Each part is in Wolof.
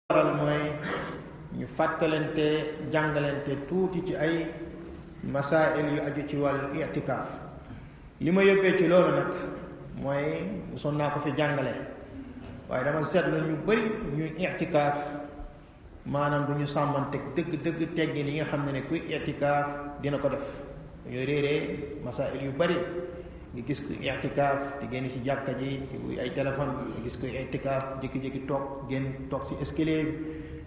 waral mooy ñu fàttalante jàngalante tuuti ci ay masail yu aju ci wàllu i'tikaaf. li ma yóbbee ci loolu nag mooy mosoon naa ko fi jàngale waaye dama seetlu ñu bëri ñuy i'tikaaf maanaam du ñu sàmmanteeg dëgg teggi li nga xam ne kuy i'tikaaf dina ko def dañoo réeree masail yu bëri nga gis kuy i'tikaaf di génn ci jàkka ji ci ay téléphone nga gis kuy i'tikaaf jékki-jékki toog ci escalier bi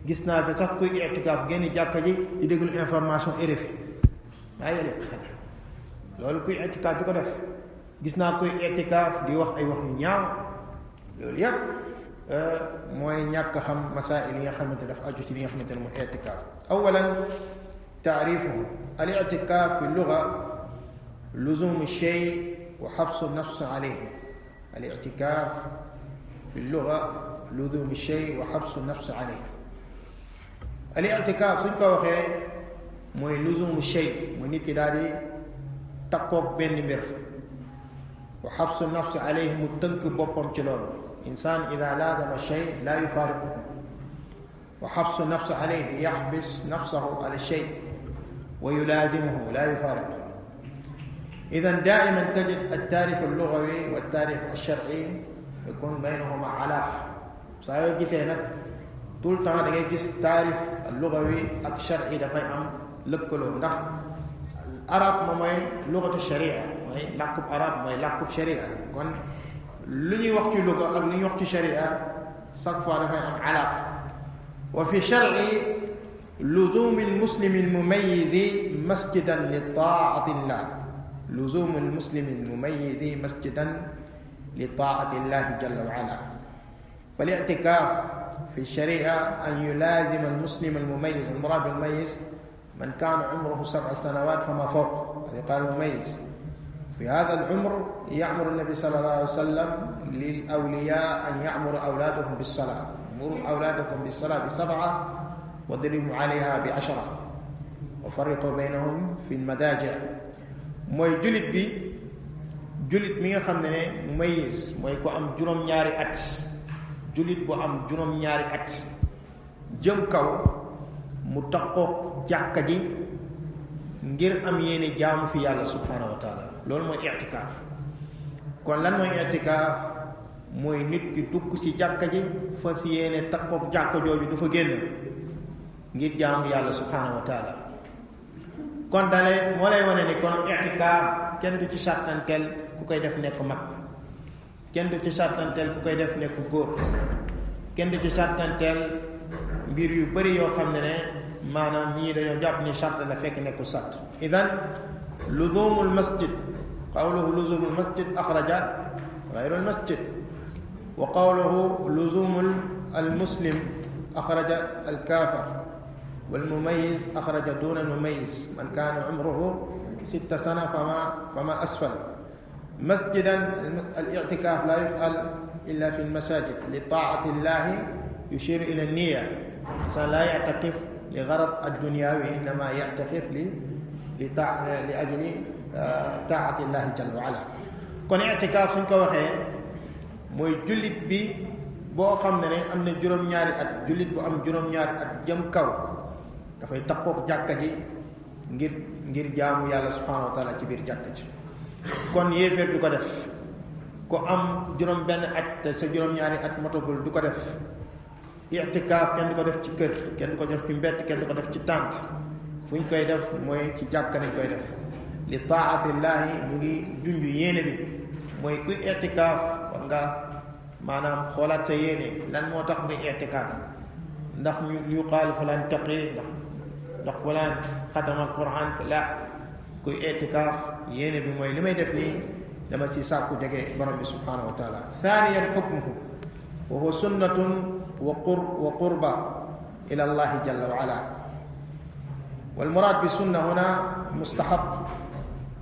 gis naa fi sax kuy i'tikaaf génn jàkka ji di déglu information RFI maa yële loolu kuy i'tikaaf di ko def. gis naa kuy i'tikaaf di wax ay wax yu ñaaw loolu yépp mooy ñàkk xam masail yi nga xamante dafa aju ci li nga xamante ne mooy i'tikaaf. awalan taarifuhu al i'tikaaf fi lugha luzum shay wa xabsu nafs alayhi. al i'tikaaf fi lugha luzum shay wa xabsu nafs alayhi. al i'tikaaf suñ ko waxee mooy luzum shay mooy nit ki daal di takkoog benn mbir wa xabsu nafs alayhi mu tënk boppam ci loolu. insaan ida laazama shay laa yufaariquhu wa xabsu nafs alayhi yaxbis nafsahu ala shay wa yulaazimuhu laa yufaariquhu. idan daa'iman tajid altaarif allugawi wa altaarif alsharci yakun baynahuma alaaqa. saa yoo gisee nag tout le temps da ngay gis taarif allugawi ak sharci dafay am lëkkaloo ndax arab moom mooy lugatu sharia mooy làkkub arab mooy làkkub sharia kon lu ñuy wax ci luga ak lu ñuy wax ci sharia chaque fois dafay am alaaqa. wa fi sharci luzumi almuslimi almumayyizi masjidan li taati llah luzumi almuslimi almumayyizi masjidan li taati llahi jalla wa ala. فالاعتكاف في الشريعة أن يلازم المسلم المميز. المراد بالمميز من كان عمره 7 سنوات فما فوق، هذا قال مميز. في هذا العمر يأمر النبي صلى الله عليه وسلم للأولياء أن يأمر أولادهم بالصلاة. مروا أولادكم بالصلاة ب7 واضربوا عليها ب10 وفرقوا بينهم في المضاجع. mooy julit mi nga xam ne mumayyiz mooy ko am juróom-ñaari at. julit bu am juróom-ñaari at jëm kaw mu takkook jàkka ji ngir am yéene jaamu fi yàlla subhanahu wa taala. loolu mooy i'tikaaf. kon lan mooy i'tikaaf mooy nit ki dugg ci jàkka ji fas yéene takkook jàkka jooju du fa génn ngir jaamu yàlla subhanahu wa taala. kon dalee moo lay wane ni kon i'tikaaf kenn du ci sàttanteel ku koy def nekk mag, kenn du ci sàttanteel ku koy def nekk góor, kenn du ci sàttanteel mbir yu bëri yoo xam ne maanaam ñii dañoo jàpp ni sàrt la fekk nekkul sàrt. idan luzumul masjid qawluhu luzumul masjid axraja gayrul masjid wa qawluhu luzumul almuslim axraja alkaafir wal mumayyiz axraja duna mumayyiz man kaana umruhu 6 sana fama asfal. مسجدا الاعتكاف لا يفعل إلا في المساجد لطاعة الله يشير إلى النية. الإنسان لا يعتكف لغرض الدنيوي إنما يعتكف لأجل طاعة الله جل وعلا. kon i'tikaaf suñ ko waxee mooy jullit bi boo xam ne am na juróom-ñaari at. jullit bu am juróom-ñaari at jëm kaw dafay takkook jàkka ji ngir jaamu yàlla subhanahu wa taala ci biir jàkka ji. kon yéeféer du ko def. ku am juróom benn at te sa juróom-ñaari at motagul du ko def. i'tikaaf kenn du ko def ci kër, kenn du ko def ci mbett, kenn du ko def ci tànt. fu ñu koy def mooy ci jàkka nañ koy def li taatillahi. mu ngi junj yéene bi mooy kuy i'tikaaf war nga maanaam xoolaat sa yéene lan moo tax nga i'tikaaf. ndax ñu yuqaalu fulaan taqi ndax fulaan xatama alquran la. kuy i'tikaaf yéene bi mooy li may def nii dama si sàkku jege borom bi subhanahu wa taala. thaniyan xukmuhu wa huwa sunnatun wa qurba ila allahi jalla wa ala. والمراد بالسنة هنا مستحب،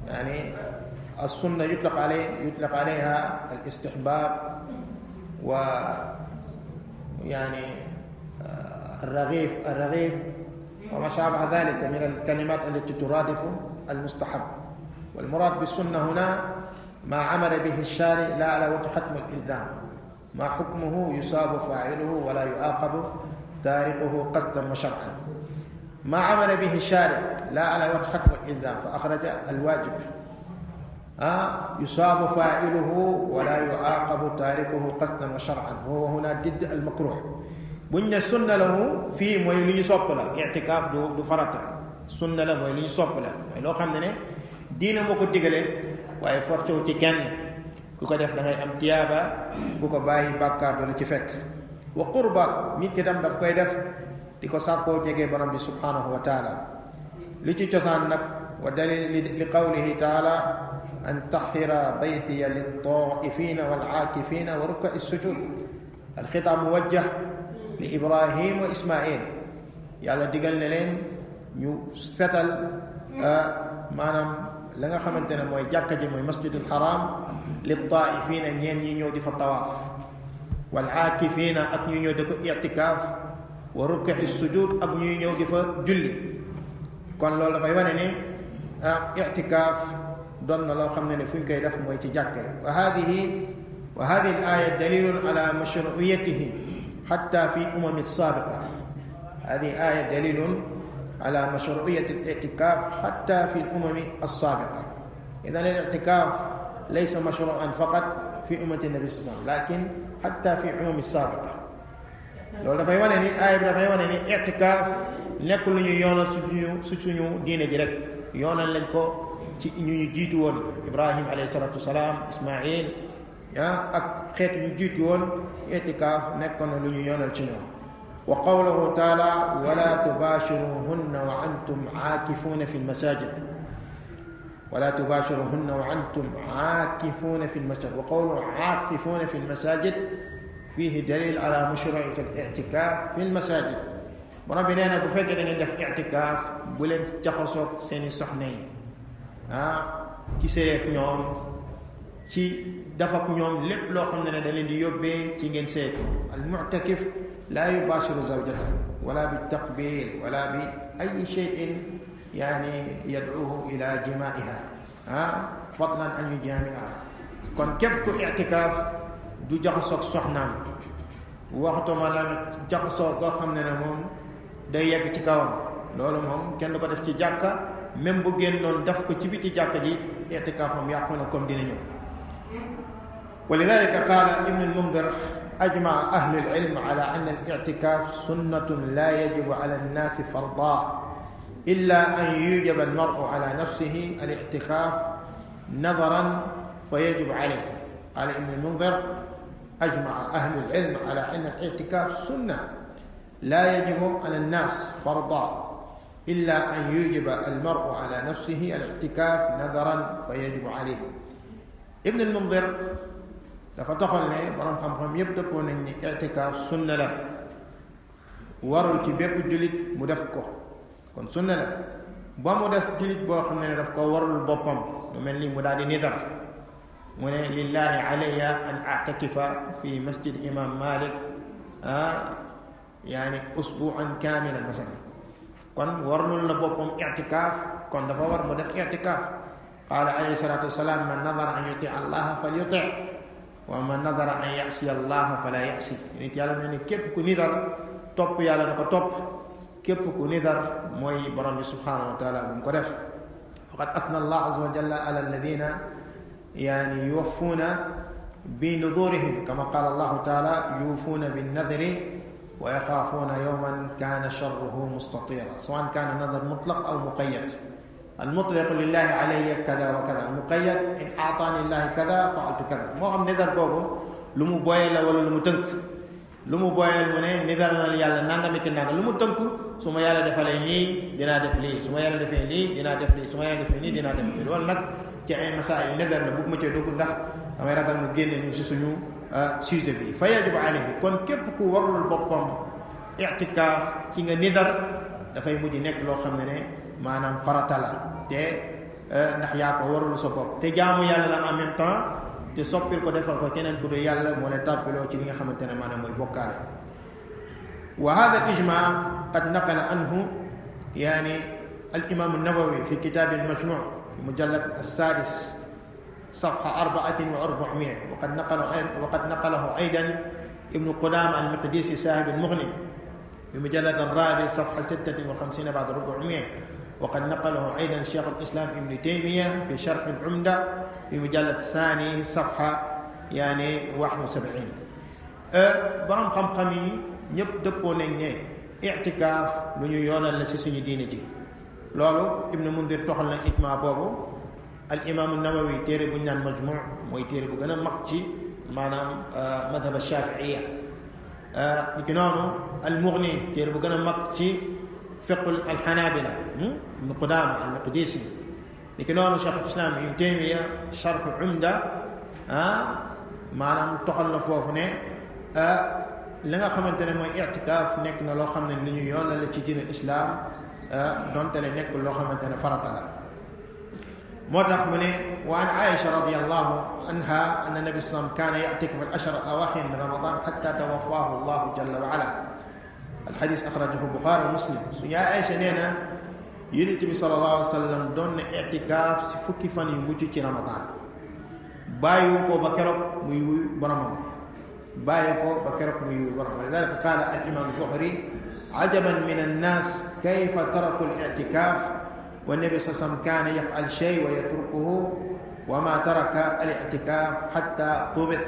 يعني السنة يطلق عليها الاستحباب و يعني الرغيب وما شابه ذلك من الكلمات التي ترادف المستحب. والمراد بالسنة هنا ما عمل به الشارع لا على وجه حتم الإلزام، ما حكمه يصاب فاعله ولا يعاقب تاركه قصدا وشرعا ما عمل به الشارع لا على وجه ختم الإلزام فأخرج الواجب يصاب فاعله ولا يعاقب تاركه قصدا وشرعا وهو هنا ضد المكروه بن السنة له في موي لي صوب لا اعتكاف دو فرata sunna la mooy li ñu sopp la mooy loo xam ne diina moo ko digale waaye forcé ci kenn ku ko def da ngay am tiyaaba bu ko bàyyi bàkkaar doo la ci fekk wa qurba nit ki tam daf koy def di ko sàkkoo jege borom bi subhanahu wa taala li ci cosaan nag wa dalil li qawlihi taala an tahira baytiya lit-taa'ifina wal-aakifina wa rukka'i sujud al-xitaab muwajjah li Ibrahim wa Ismaïl yàlla digal ne leen ñu setal maanaam la nga xamante ne mooy jàkka ji mooy masjidul haram lit-taa'ifina ñeen ñi ñëw di fa tawaaf wal-aakifina ak ñu ñëw di ko i'tikaaf wa rukka'i sujud ak ñuy ñëw di fa julli kon loolu dafay wane ni i'tikaaf doon na loo xam ne fu ñu koy def mooy ci jàkka wa hadihi al-aya dalilun ala mashru'iyyatihi hatta fi umam as-sabiqa hadihi aya dalilun ala mashru'iyyati al-i'tikaf hatta fi al-umam as-sabiqa idan al-i'tikaf laysa mashru'an faqat fi ummati an-nabi sallallahu alayhi wasallam lakin hatta fi umam as-sabiqa loolu dafay wane ni aaya bi dafay wane ni i'tikaaf nekk lu ñu yoonal suñu diine ji rek yoonal lañ ko ci ñu jiitu woon Ibrahim alayhi salatu wasalaam Ismaïl ak xeet ñu jiitu woon i'tikaaf nekkoon na lu ñu yoonal ci ñoom wa qawluhu taala wala tubashiruhunna wa antum aakifuna fi lmasajid ولا تباشرهن وأنتم عاكفون في المسجد وقوله عاكفون في المساجد فيه دليل على مشروعية الاعتكاف في المساجد وربنا أنا بفكر أن ندف اعتكاف بولن تخصوك سيني صحني كي سيك نيوم كي دفك نيوم لب لو خمنا دلين دي يوبي كي جن سيك المعتكف لا يباشر زوجته ولا بالتقبيل ولا بأي شيء يعني يدعوه إلى جماعها فضلا أن يجامعها كون كيبكو اعتكاف دو جاخسوك سخنام waxtu ma la jaxasoo goo xam ne moom day yegg ci kawam loolu moom kenn du ko def ci jàkka même bu génnoon def ko ci biti jàkka ji i'tikaafam yàqu na comme dina ñëw ولذلك قال ابن المنذر أجمع أهل العلم على أن الاعتكاف سنة لا يجب على الناس فرضا إلا أن يوجب المرء على نفسه الاعتكاف نظرا فيجب عليه قال ابن المنذر أجمع أهل العلم على أن الاعتكاف سنة لا يجب على الناس فرضا إلا أن يوجب المرء على نفسه الاعتكاف نظرا فيجب عليه ابن المنذر dafa ne borom xam-xam yépp dëppoo nañ ni i'tikaaf sunna la warul ci bépp julit mu def ko kon sunna la ba mu des julit boo xam ne daf ko warul boppam lu mel ni mu daal di nidar mu ne lillahi alayya an a'takifa fi masjid imam malik yani usbu'an kamilan masalan kon warul la boppam i'tikaaf kon dafa war mu def i'tikaaf qala alayhi salatu wassalam man nadara an yuti allaha falyuti wa man nadara an ya'si allaha fala ya'si nit yàlla ne képp ku nidar topp yàlla na ko topp képp ku nidar mooy borom bi subhanahu wa taala bu mu ko def faqad athna allah azza wa jalla ala alladhina يعني يوفون بنذورهم كما قال الله تعالى يوفون بالنذر ويخافون يوما كان شره مستطيرا سواء كان نذر مطلق أو مقيد المطلق لله علي كذا وكذا المقيد إن أعطاني الله كذا فعلت كذا مو am نذر boobu lu mu boyal la wala lu mu tënk lu mu boyal mu ne nidar na yàlla nangami ki nanga lu mu tënk su ma yàlla defalee nii dinaa def lii su ma yàlla defee nii dinaa def lii su ma yàlla defee nii dinaa def lii loolu nag ci ay masaay nidar la bëgg ma cee dugg ndax damay ragal mu génne ñu si suñu sujet bi fa yajibu alayhi kon képp ku warul boppam i'tikaaf ci nga nidar dafay mujj nekk loo xam ne maanaam farata la te ndax yaa ko warul sa bopp te jaamu yàlla la en même temps te soppil ko defal ko keneen ku dul yàlla moo lay tàppiloo ci li nga xamante ne maanaam mooy bokkaale wa hada al-ijma qad naqala anhu yani al-imam an-nawawi fi kitab al-majmu' fi mujallad as-sadis صفحة 4400 وقد نقله أيضا ابن قدامة المقدسي صاحب المغني بمجلد الرابع صفحة 56 بعد 400. وقد نقله أيضا شيخ الإسلام ابن تيمية في شرح العمدة بمجلد الثاني صفحة يعني 71. برام خم-خمي ñëpp dëppoo nañ ne i'tikaaf lu ñu yoonal la ci suñu diine ji. loolu Ibn Mundir toxal na ijma boobu. al imam an-Nawawi téere bu ñu naan Majmu' mooy téere bu gën a mag ci maanaam madhab ash-Shafi'iyya. niki noonu al-Mughni téere bu gën a mag ci fiqh al-Hanabila Ibn Qudama al-Maqdisi. niki noonu Cheikh al-Islam Ibn Taymiya sharh Umda maanaam toxal na foofu ne li nga xamante ne mooy i'tikaaf nekk na loo xam ne li ñu yoon la ci diine islam donte ne nekk loo xamante ne farata la. moo tax mu ne wa an Aïcha radiyallahu anha anna nabi sallam kaana ya'takifu al-ashra al-awaakhir min ramadan hatta tawaffahu Allahu jalla wa ala. al-hadith akhrajahu Bukhari wa Muslim. su yaay Aïcha nee na Yonent bi sallallahu alayhi wa sallam doon na i'tikaaf si fukki fan yu mujj ci ramadan bàyyiwu ko ba keroog muy wuy boromam bàyyi ko ba keroog muy wuy boromam. lidhalika qaala al-imam Zuhri ajaban min an-nas kayfa taraku al-i'tikaaf والنبي صلى الله عليه وسلم كان يفعل شيء ويتركه وما ترك الاعتكاف حتى قبض.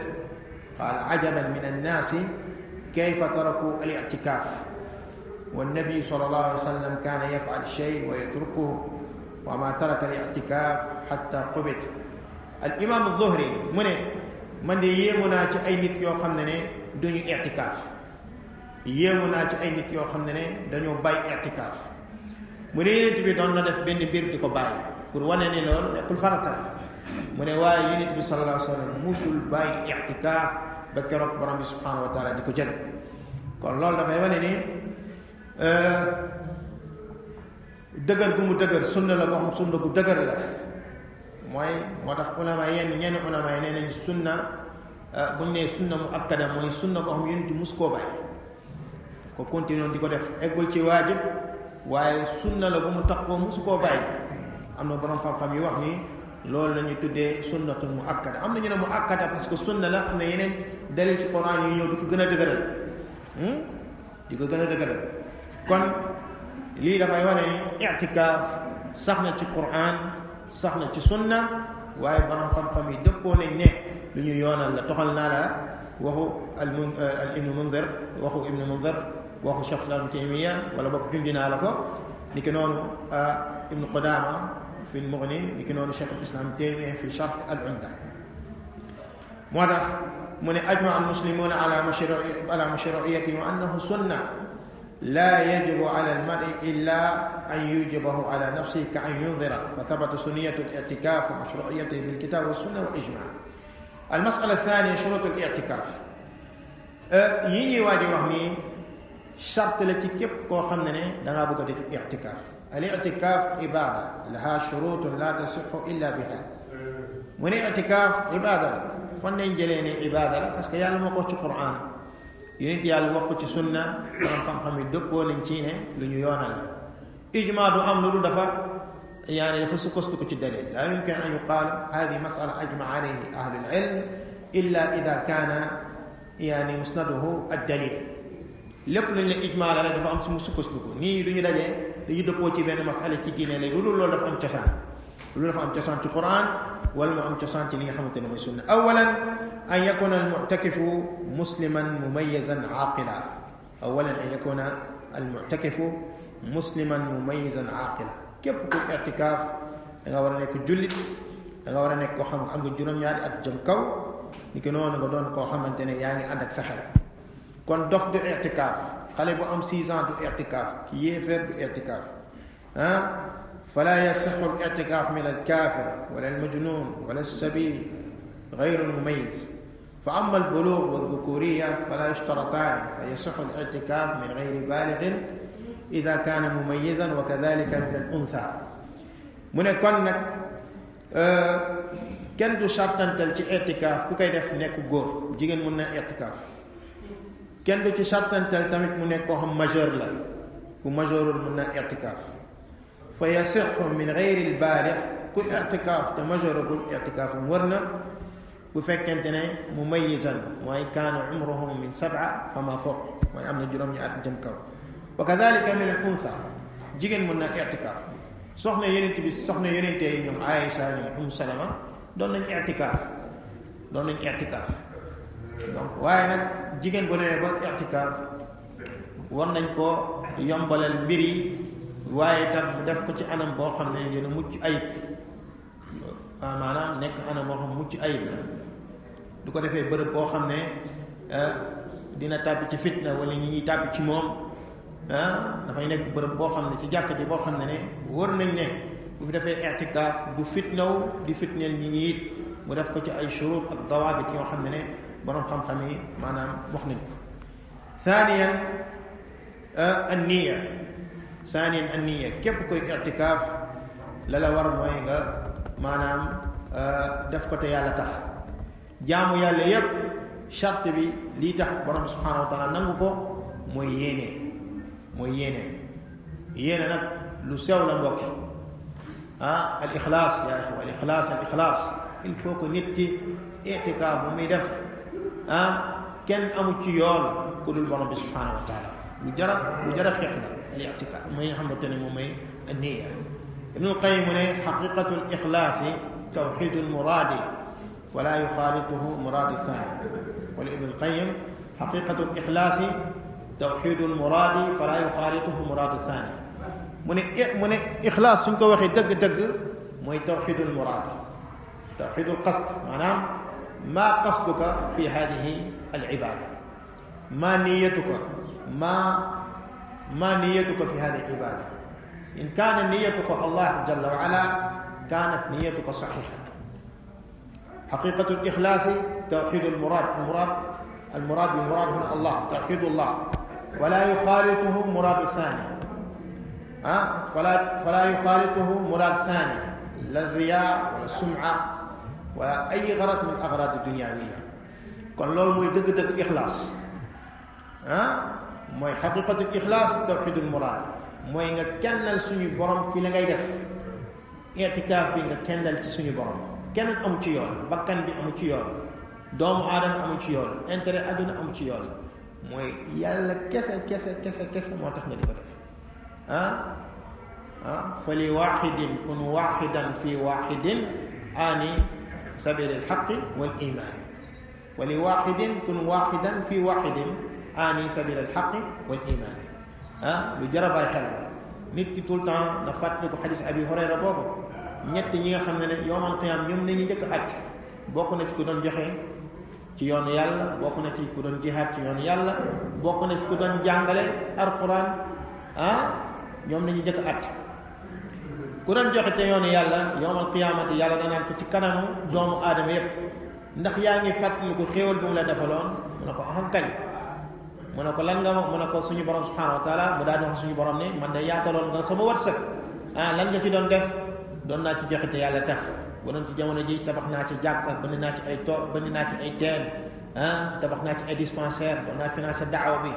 قال عجبا من الناس كيف تركوا الاعتكاف والنبي صلى الله عليه وسلم كان يفعل شيء ويتركه وما ترك الاعتكاف حتى قبض. الإمام الظهري من يمنا ci ay nit yoo xam ne duñu i'tikaaf yéemuna ci ay nit yoo xam ne dañoo bàyyi i'tikaaf. mu ne Yonent bi doon na def benn mbir di ko bàyyi pour wane ne loolu nekkul farata. mu ne waaye Yonent bi sallallahu alayhi wa sallam musul bàyyi i'tikaaf ba keroog borom bi subhanahu wa taala di ko jël. kon loolu dafay wane ni dëgër gu mu dëgër sunna la boo xam sunna gu dëgër la. mooy moo tax ulama ñenn ulama yi nee nañ sunna buñ nee sunna mu akkada mooy sunna goo xam Yonent bi mus koo bàyyi ko continuer di ko def eggul ci waajib waaye sunna la bu mu takkoo musu koo bàyyi. am na borom xam-xam yi wax ni loolu la ñuy tuddee sunnatul mu akkada. am na ñu ne mu akkada parce que sunna la am na yeneen dalil ci Quran yu ñëw di ko gën a dëgëral di ko gën a dëgëral. kon lii dafay wane ni i'tikaaf sax na ci Quran sax na ci sunna waaye borom xam-xam yi dëppoo nañ ne lu ñu yoonal la. toxal naa la waxu Ibn Mundir waxu Ibn Mundir waxu Cheikh Islam Taymiya wala boog junj naa la ko. ni ki noonu Ibn Qudama fi al-Mughni ni ki noonu Cheikh Islam Taymiya fi sharh al-Umda. moo tax mu ne ajma al-muslimuna ala mashru'iyyati wa annahu sunna la yajibu ala al-mar'i illa an yujibahu ala nafsihi ka an yunzira fa thabata sunniyatu al-i'tikaf wa mashru'iyyatihi bil kitab wa sunna wa ijma'. al-mas'ala ath-thaniya shurut al-i'tikaf. yi ñuy waaj wax nii charte la ci képp koo xam ne da ngaa bëgg a def i'tikaaf. al-i'tikaaf ibada laha shurutun la tasihhu illa biha. mu ne i'tikaaf ibada la fan lañ jëlee ne ibada la parce que yàlla moo ko ci Qur'an yonent yàlla wax ko ci sunna borom xam-xam yi dëppoo nañ ci ne lu ñu yoonal la. ijma du am lu dafa dafa sukkandiku ci dalil. la yumkin an yuqaal hadi mas'ala ajma alayhi ahlu al-ilm illa ida kaana musnaduhu ad-dalil. lépp luñ la ijmaa la rek dafa am su mu sukkandiku nii du ñu dajee dañu dëppoo ci benn masala ci diine la lu dul loolu dafa am cosaan. loolu dafa am cosaan ci Quran wala mu am cosaan ci li nga xamante ne mooy sunna. awalan an yakuna al-mu'takifu musliman mumayyizan aqila. awalan an yakuna al-mu'takifu musliman mumayyizan aqila. képp ku i'tikaaf da nga war a nekk jullit da nga war a nekk koo xam am nga juróom-ñaari at jëm kaw ni ki noonu nga doon koo xamante ne yaa ngi ànd ak sa xel. kon dof du i'tikaaf xale bu am 6 ans du i'tikaaf ki yéeféer du i'tikaaf fala yasihhu al-i'tikaaf min al-kaafir wala al-majnuun wala as-sabi ghayru al-mumayyiz fa amma al-bulugh wal-dhukuriyya fala yushtarataani fa yasihhu al-i'tikaaf min ghayri baalighin idha kaana mumayyizan wa kadhalika min al-untha. mu ne kon nag kenn du sartantal ci i'tikaaf ku koy def nekk góor jigéen mun na i'tikaaf. kenn du ci sartantal tamit mu nekk koo xam majeur la ku majeurul mun na i'tikaaf. fa yasihhu min ghayri al-baaligh ku i'tikaaf te majeuragul i'tikaafam war na bu fekkente ne mumayyizan mooy kaana umruhu min 7 fa ma fawq mooy am na juróom-ñaari at jëm kaw wa kadhalika min al untha jigéen mën na i'tikaaf soxna yonent bi soxna yonente yi ñoom Aïcha ñoom Salama doon nañ i'tikaaf donc waaye nag jigéen bu demee ba i'tikaaf war nañ ko yombalal mbir yi waaye tam mu def ko ci anam boo xam ne dina mucc ayib maanaam nekk anam boo xam mucc ayib la du ko defee bërëb boo xam ne dina tàbbi ci fitna wala ñi ñuy tàbbi ci moom dafay nekk bërëb boo xam ne ci jàkk ji boo xam ne wër nañ ne bu fi defee i'tikaaf du fitnaw di fitneel ñi ñi it mu def ko ci ay shurut ak dawaabit yoo xam ne borom xam-xam yi maanaam wax nañ ko thaniyan an-niyya képp koy i'tikaaf la la war mooy nga maanaam def ko te yàlla tax jaamu yàlla yépp charte bi lii tax borom subhanahu wa taala nangu ko mooy yéene nag lu sew la mbokki al ixlaas yaa ixwa al ixlaas il faut que nit ki i'tikaaf bu muy def kenn amu ci yoon ku dul borom bi subhanahu wa taala lu jara xeex la al i'tikaaf mooy nga xamante ne moom mooy an-niyya ibnul qayyim mu ne xaqiqatu al ixlaasi tawxidu al muraadi wala yuxaalituhu muraadi thani wala ibnul qayyim xaqiqatu al ixlaasi tawxidu al muraadi fala yuxaalituhu muraadi thani mu ne ixlaas suñ ko waxee dëgg-dëgg mooy tawxidu al muraadi tawxidu al qasd maanaam maa qasduka fi hadihi al ibaada maa niyatuka fi hadihi al ibaada in kaana niyatuka allah jalla wa ala kaanat niyatuka saxiixa xaqiqatu al ixlaasi tawxidu al muraad بالمراد هنا الله توحيد الله ولا يخالطه مراد الثاني فلا يخالطه مراد ثاني لا الرياء ولا السمعة ولا أي غرض من أغراض الدنيوية kon loolu mooy dëgg-dëgg ixlaas mooy xaqiqatul ixlaas tawxidul muraad mooy nga kennal suñu borom ci la ngay def i'tikaaf bi nga kennal ci suñu borom kenn amu ci yoon bakkan bi amu ci yoon doomu aadama amu ci yoon intérêt adduna amu ci yoon mooy yàlla kese moo tax nga di ko def fa li waxidin kun waxidan fi waxidin ani sabil alxaqi wal imaani wa li waxidin kun waxidan fi waxidin ani sabil alxaqi wal imaani lu jar a bàyyi xel la nit ki tout le temps na fàttali ko xadis abi hurayra boobu ñett ñi nga xam ne yawmal qiyaam ñoom nañu njëkk at bokk na ci ku doon joxe ci yoonu yàlla bokk na ci ku doon jihaad ci yoonu yàlla bokk na ci ku doon jàngale alquran ñoom nañu njëkk at ku doon joxe te yoonu yàlla yawmal qiyaamati yàlla danaan ko ci kanamu doomu aadama yépp ndax yaa ngi fàttali ko xéewal bu mu la defaloon mu ne ko kañ mu ne ko lan nga mu ne ko suñu borom subhanahu wa taala mu daal di wax suñu borom ne man de yaataloon nga sama wërsëg lan nga ci doon def doon naa ci joxe te yàlla tax bu doon ci jamono ji tabax naa ci jàkka bënn naa ci ay bënn naa ci ay teen tabax naa ci ay dispensaire doon naa financé daawa bi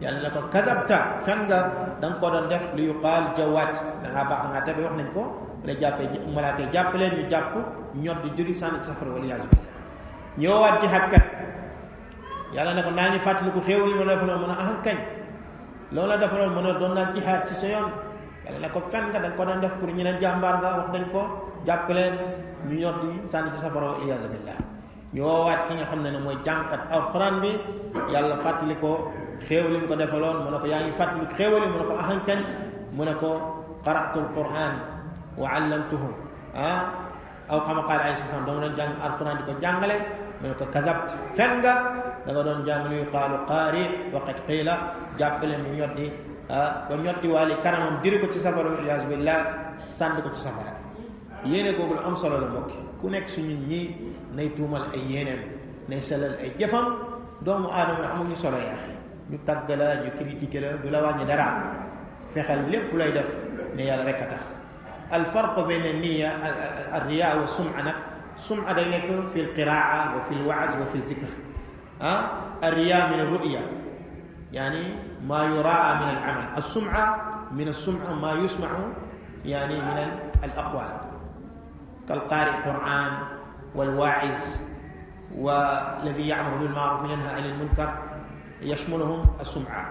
yàlla na ko kadabta fen nga da nga ko doon def li yuqaal jawaat da ngaa baax da ngaa tebe wax nañ ko bu la jàppee malaaka yi jàpp leen ñu jàpp ñot di juri sànni ci safara wala yaasu billah ñëwaat jihaad kat yàlla ne ko naa ñu fàttaliku xéewal ma defaloon mën a kañ loolu la defaloon mën a doon naa jihaad ci sa yoon yàlla ne ko fen nga da nga ko doon def pour ñu ne jàmbaar nga wax dañ ko jàpp leen ñu ñor di sànni ci safara wal iyaadu billah ñu woowaat ki nga xam ne mooy jànkat alquran bi yàlla fàttali ko xéewal yi mu ko defaloon mu ne ko yaa ngi fàttali xéewal yi mu ne ko kañ mu ne ko qara'tu alquran wa allamtuhu aw kama qaala alayhi salaam dama doon jàng alquran di ko jàngale mu ne ko kadabt fen nga da nga doon jàng luy qaalu qaari wa qad qiila jàpp leen ñu ñor di ba ñotti waali kanamam diri ko ci safara wal iyaazu billah sànni ko ci safara yéene googu lu am solo la mbokki ku nekk suñu ñi nay tuumal ay yéeneem nay selal ay jëfam doomu aadama amuñu solo yaaxi ñu tagg la ñu critiqué la du la wàññi dara fexeel lépp lay def ne yàlla rek a tax al farq bayna niya al riya wa sum'a nag sum'a day nekk fi l qiraa wa fi l waaz wa fi l zikr al riya min al ru'ya yani ma yuraa min al amal al sum'a min al sum'a ma yusma'u yani min al aqwal kal qaari quran wal waa'iz wa alladi ya'muru bil ma'ruf wa yanha anil munkar yashmuluhum as-sum'a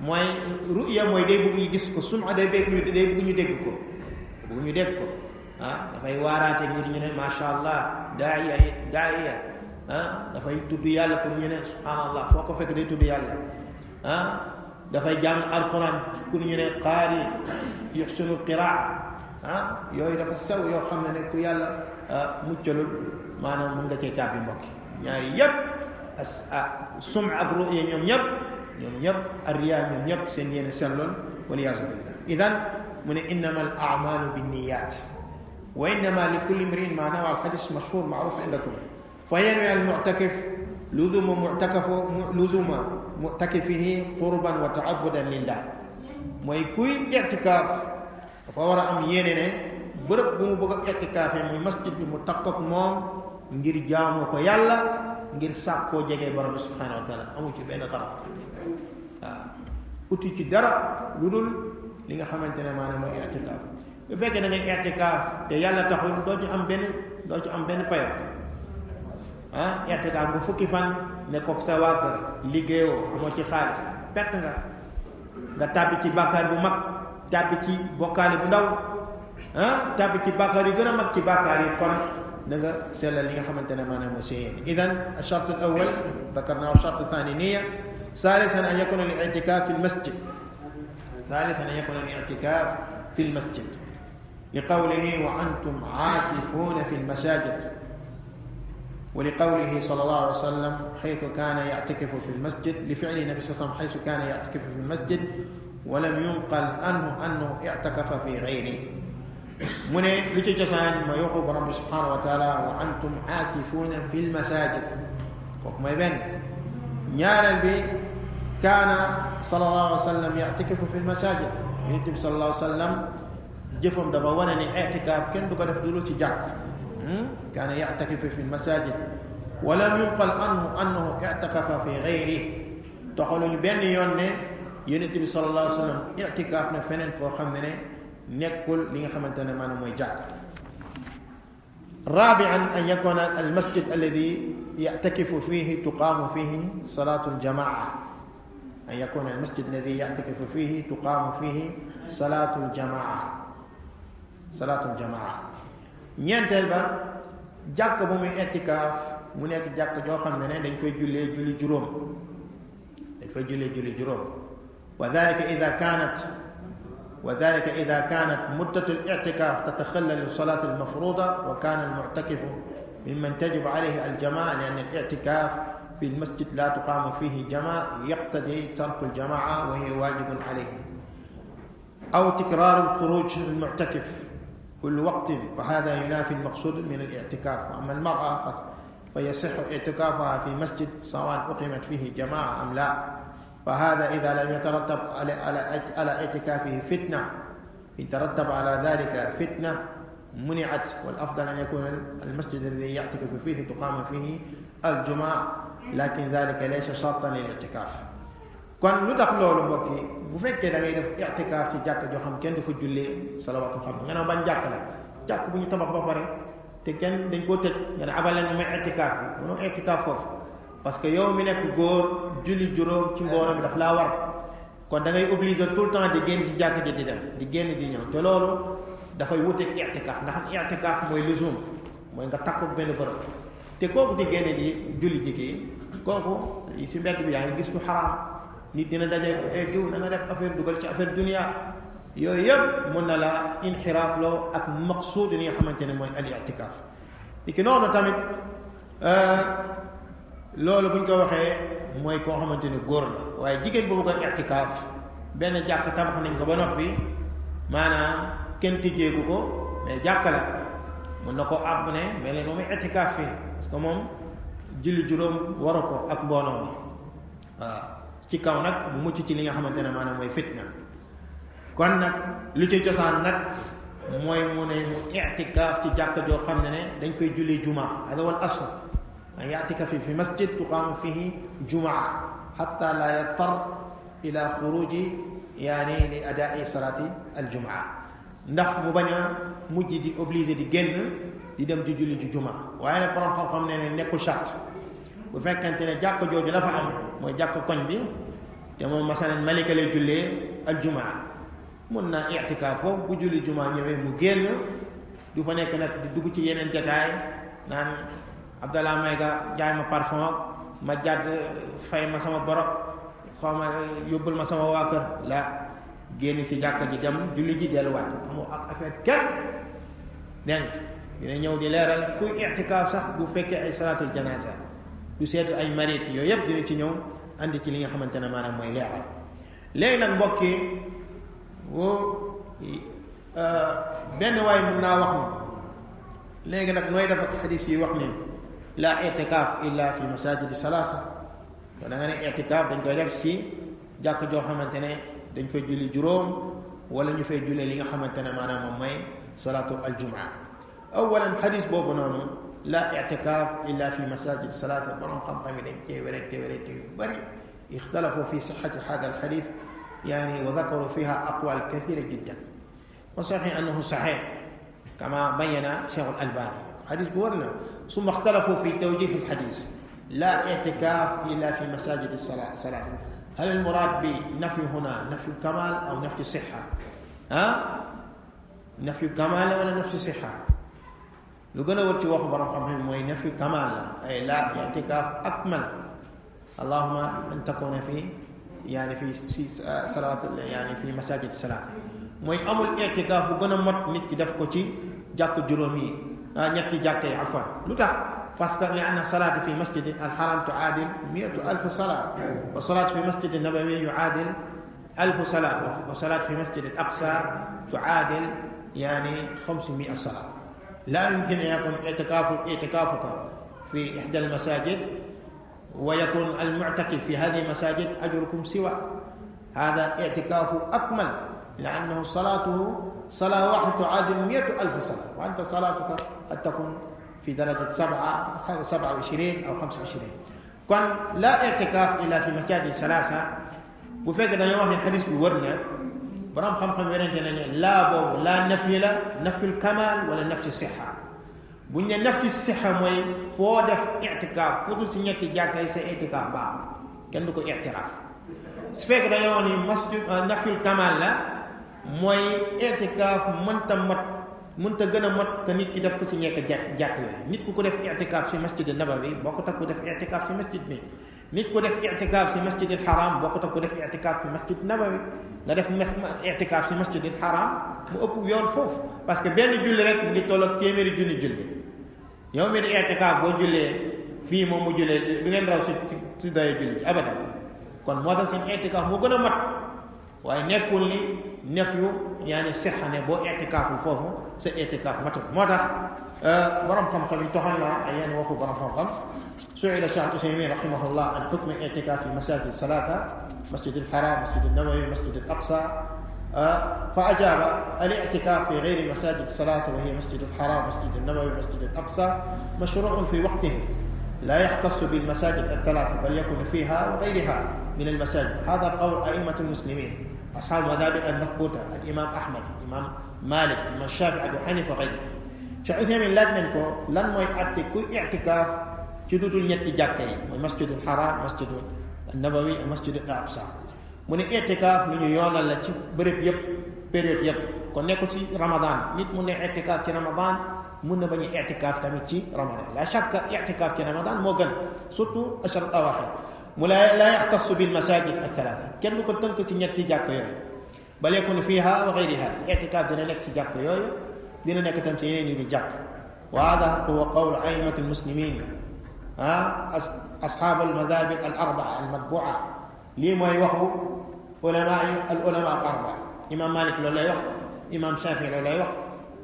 mooy ruya mooy day bëgg ñu gis ko, suma day bëgg ñu dégg ko, dafay waaraate ngir ñu ne macha allah daaiya dafay tudd yàlla pour ñu ne subhanallah, foo ko fekk day tudd yàlla dafay jàng alquran pour ñu ne qaari yuxsinu qiraa yooyu dafa sew yoo xam ne ku yàlla muccalul maanaam mun nga cay tàbbi mbokki ñaari yëpp sum ak ruya ñoom ñëpp arriya ñoom ñëpp seen yéene selloon waliyaasu billah. idan mu ne innama al a'malu binniyat wa innama li kulli imri'in ma nawa. al hadis mashhur ma'ruf indakum. fa yanwi al mu'takif luzuma mu'takifihi qurban wa ta'abbudan lillah. mooy kuy i'tikaaf dafa war a am yéene ne bërëb bu mu bëgg a i'tikaafee muy masjid bi mu takk ak moom ngir jaamoo ko yàlla, ngir sàkkoo jege borom bi subhanahu wa taala. amu ci benn xarab uti ci dara lu dul li nga xamante ne maanaam mooy i'tikaaf. bu fekkee da ngay i'tikaaf te yàlla taxul doo ci am benn payo i'tikaaf nga fukki fan nekkoog sa waa kër liggéeyoo amoo ci xaalis, perte nga tàbbi ci bàkkaar bu mag, tàbbi ci bokkaale bu ndaw tàbbi ci bàkkaar yu gën a mag ci bàkkaar yi. kon da nga sellal li nga xamante ne maanaam mooy seen. idan ash-shart al-awwal dhakarna wa ash-shart ath-thani niyya. ثالثا أن يكون الاعتكاف في المسجد. في المسجد لقوله وأنتم عاكفون في المساجد، ولقوله صلى الله عليه وسلم حيث كان يعتكف في المسجد، لفعل النبي صلى الله عليه وسلم حيث كان يعتكف في المسجد ولم ينقل أنه اعتكف في غيره. من لتجسان ما يقول رب سبحانه وتعالى وأنتم عاكفون في المساجد وكما يبين ñaareel bi kaana sallallahu alayhi wa sallam ya'takifu fi lmasajid. yonent bi sallallahu alayhi wa sallam jëfam dafa wane ni i'tikaaf kenn du ko def dul ci jàkk. kaana ya'takifu fi lmasajid wa lam yunqal annahu i'takafa fi ghayri. toxaluñu benn yoon ne yonent bi sallallahu alayhi wa sallam i'tikaaf na feneen foo xam ne nekkul li nga xamante ne maanaam mooy jàkk. رابعا أن يكون المسجد الذي يعتكف فيه تقام فيه صلاة الجماعة. أن يكون المسجد الذي يعتكف فيه تقام فيه صلاة الجماعة. ñeenteel ba jàkk bu muy i'tikaaf mu nekk jàkk joo xam ne dañ fay jullee julli juróom. وذلك إذا كانت مدة الاعتكاف تتخلل الصلاة المفروضة وكان المعتكف ممن تجب عليه الجماعة، لأن الاعتكاف في المسجد لا تقام فيه جماعة يقتضي ترك الجماعة وهي واجب عليه، أو تكرار الخروج المعتكف كل وقت، فهذا ينافي المقصود من الاعتكاف. أما المرأة فيصح اعتكافها في مسجد سواء أقيمت فيه جماعة أم لا، فهذا إذا لم يترتب على اعتكافه فتنة، إن ترتب على ذلك فتنة منعت، والأفضل أن يكون المسجد الذي يعتكف فيه تقام فيه الجمعة، لكن ذلك ليس شرطا للاعتكاف. kon lu tax loolu mbokk yi bu fekkee da ngay def i'tikaaf ci jàkk joo xam kenn du fa jullee salawaatu xam nga ne ban jàkk la, jàkk bu ñu tabax ba pare te kenn dañ koo tëj nga ne abal leen may i'tikaaf bi mënoo i'tikaaf foofu, parce que yow mi nekk góor julli juróom ci mbooloo mi daf laa war. kon da ngay obligé tout le temps di génn ci jàkk ji di dem di génn di ñëw, te loolu dafay wuteeg i'tikaaf, ndax i'tikaaf mooy luzum, mooy nga takku benn bërëb. te kooku di génn di julli ji kii kooku ci mbedd bi yaa ngi gis lu xaraam, nit dina daje diw na nga def affaire dugal ci affaire dunia, yooyu yëpp mën na la inxiraaf loo ak maqsuud li nga xamante ne mooy al i'tikaaf. ki noonu tamit loolu buñ ko waxee mooy koo xamante ne góor la, waaye jigéen bu bëgg a i'tikaaf benn jàkk tabax nañ ko ba noppi, maanaam kenn tijjeeku ko mais jàkk la, mën na ko àbb ne mais leen moom i'tikaaf fii, parce que moom julli juróom waru ko ak mbooloo mi waaw, ci kaw nag bu mucc ci li nga xamante ne maanaam mooy fitna. kon nag lu ci cosaan nag mooy mu ne mu i'tikaaf ci jàkk joo xam ne dañ fay julli jumaa, hada wal asl an ya'tikafa fi masjid tuqaamu fihi jumaa hatta la yattar ila xuruji yaani li adaa'i salaati aljumaa, ndax mu bañ a mujj di obligé di génn di dem di julli ci jumaa. waaye nag borom xam-xam ne nekkul charte bu fekkente ne jàkk jooju dafa am mooy jàkk koñ bi te moom masalan Malika lay jullee aljumaa mun naa i'tikaaf foofu bu julli jumaa ñëwee mu génn du fa nekk nag di dugg ci yeneen jataay naan Abdallah may ga jaay ma parfum ma jàdd fay ma sama borog xaw ma yóbbul ma sama waa kër la génn si jàkka ji dem julli ji delluwaat amoo ak affaire kenn dégg nga dina ñëw di leeral kuy i'tikaaf sax bu fekkee ay salaatul janaasa du seetu ay marit yooyu yëpp dina ci ñëw andi ci li nga xamante ne maanaam mooy leeral léegi nag mbokk yi benn waay mun naa wax ni léegi nag nooy def ak xadis yi wax ni la i'tikaaf illa fi masajidi salaasa kon da nga ne i'tikaaf dañ koy def ci jàkk joo xamante ne dañ fay julli juróom wala ñu fay jullee li nga xamante ne maanaam moom mooy salaatu aljumaa awalan xadis boobu noonu la i'tikaaf illa fi masajidi salaasa borom xam-xam yi dañ cee werante yu bëri ixtalafu fi sixati hada alxadis يعني وذكروا فيها أقوال كثيرة جدا وصحيح أنه صحيح كما بين شيخ الألباني حديث بورنا ثم اختلفوا في توجيه الحديث لا اعتكاف إلا في مساجد الصلاة هل المراد بنفي هنا نفي الكمال أو نفي الصحة نفي الكمال ولا نفي الصحة لو قلنا ورتي واخو برام خمهم موي نفي الكمال أي لا اعتكاف أكمل اللهم أن تكون في يعني في صلوات يعني في مساجد الصلاة موي امول اعتكاف بو غنا مات نيت كي داف كو سي جاك جورومي نياتي جاكاي عفوا لوتاخ باسكو لان الصلاه في مسجد الحرام تعادل 100,000 صلاه والصلاه في مسجد النبوي يعادل 1000 صلاه والصلاه في مسجد الاقصى تعادل يعني 500 صلاه لا يمكن ان يكون اعتكافك في احدى المساجد ويكون المعتكف في هذه المساجد أجركم سوى هذا اعتكاف أكمل لأنه صلاته صلاة واحدة تعادل 100,000 صلاة وأنت صلاتك قد تكون في درجة 27 أو 25 كان لا اعتكاف إلا في مساجد ثلاثة وفكرة يوم من حديث بورنا برام خم لا بو لا نفي نفي الكمال ولا نفي الصحة bu ñu ne nafti sixa mooy foo def i'tikaaf fu dul si ñetti jàkka yi sa i'tikaaf baax kenn du ko i'tiraaf su fekk dañoo wax ni masjid nafil kamal la mooy i'tikaaf mënta gën a mat te nit ki def ko si ñekk jàkk yooyu nit ku ko def i'tikaaf si masjid nabawi bokkut ak ku def i'tikaaf si masjid bi nit ku def i'tikaaf si masjid al haram bokkut ak ku def i'tikaaf si masjid nabawi nga def i'tikaaf si masjid al haram mu ëpp yoon foofu parce que benn julli rek mu ngi toll ak téeméeri junni julli yow mi di i'tikaaf boo jullee fii moom mu jullee du ngeen raw si doye julli abadan kon moo tax seen i'tikaaf moo gën a mat waaye nekkul ni nef yu yaani sixa ne boo i'tikaaful foofu sa i'tikaaf matul moo tax borom xam-xam yi toxal na ay yenn waxu borom xam-xam su'ila Cheikh Usaymin rahimahullah an hukm i'tikaaf fi masajid salata masjid al-haram masjid an-nabawi masjid al-aqsa فأجاب الاعتكاف في غير مساجد الثلاثة وهي مسجد الحرام مسجد النبوي مسجد الأقصى مشروع في وقته لا يختص بالمساجد الثلاثة بل يكون فيها وغيرها من المساجد هذا قول أئمة المسلمين أصحاب المذاهب المثبوتة الإمام أحمد الإمام مالك الإمام الشافعي أبو حنيفة وغيره Cheikh Usaymin laaj nañ ko lan mooy atte ku i'tikaaf ci dudul ñetti jàkka yi mooy masjidul haram masjidul nabawi ak masjidul aqsa mu ne i'tikaaf lu ñu yoonal la ci bërëb yëpp période yëpp kon nekkul ci ramadan nit mun ne i'tikaaf ci ramadan mun na bañ a i'tikaaf tamit ci ramadan la shakka i'tikaaf ci ramadan moo gën surtout ashar awaxir mu la yaxtassu bil masajid al-thalatha kenn du ko tënk ci ñetti jàkka yooyu bal yakun fiha wa ghayriha i'tikaaf dina nekk ci jàkka yooyu dina nekk tam ci yeneen yu jàkk wa hada huwa qawlu a'immat al-muslimin ashab al-madahib al-arba'a al-matbu'a lii mooy waxu ulama al-arba'a imam Malik loolu lay wax imam Shafi'i loolu lay wax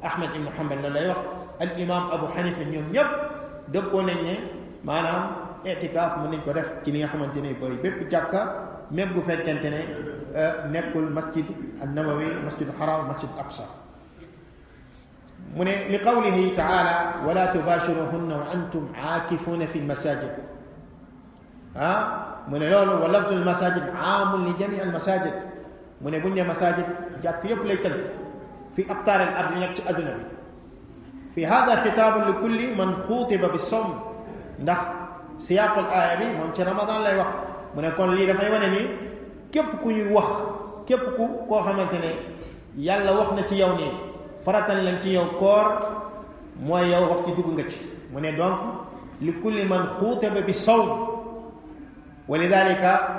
Ahmad ibn Hanbal loolu lay wax al imam Abu Hanifa ñoom ñëpp dëppoo nañ ne maanaam i'tikaaf mën nañ ko def ci li nga xamante ne booy bépp jàkka même bu fekkente ne nekkul masjid an-Nabawi masjid al-Haram masjid al-Aqsa mu ne li qawlihi ta'ala wala tubashiruhunna wa antum aakifuna fi al-masajid mu ne loolu wa lafzu al-masajid aamun li jami' al-masajid mu ne buñ ne masajid jàkk yëpp lay tënk fi aqtaar al-ard yi nekk ci adduna bi fi hada xitaabun li kulli man xuutiba bis-sawm ndax siyaaqul aaya bi moom ci ramadan lay wax mu ne kon lii dafay wane ni képp ku ñuy wax képp ku koo xamante ne yàlla wax na ci yow nii faratal lañ ci yow koor mooy yow wax ci dugg nga ci mu ne donc li kulli man xutaba bi sawm wa lidalika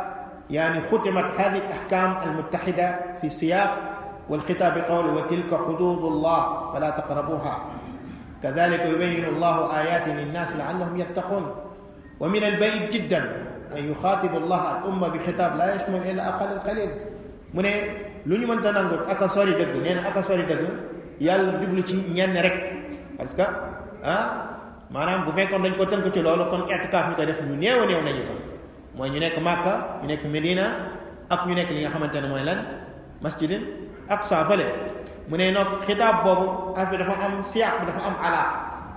يعني ختمت هذه الأحكام المتحدة في سياق والخطاب بقوله وتلك حدود الله فلا تقربوها كذلك يبين الله آيات للناس لعلهم يتقون ومن البعيد جدا أن يخاطب الله الأمة بخطاب لا يشمل إلا أقل القليل من lu ñu mënta nangut aka sori dëgg nee na aka sori dëgg yàlla jublu ci ñenn rek parce que maanaam bu fekkoon dañ ko tënk ci loolu kon i'tikaaf ñu koy def ñu néew a néew nañu ko mooy ñu nekk Makka ñu nekk Medina ak ñu nekk li nga xamante ne mooy lan masjidin aqsa fële mu ne nag xitaab boobu affaire dafa am siyaaq dafa am alaaq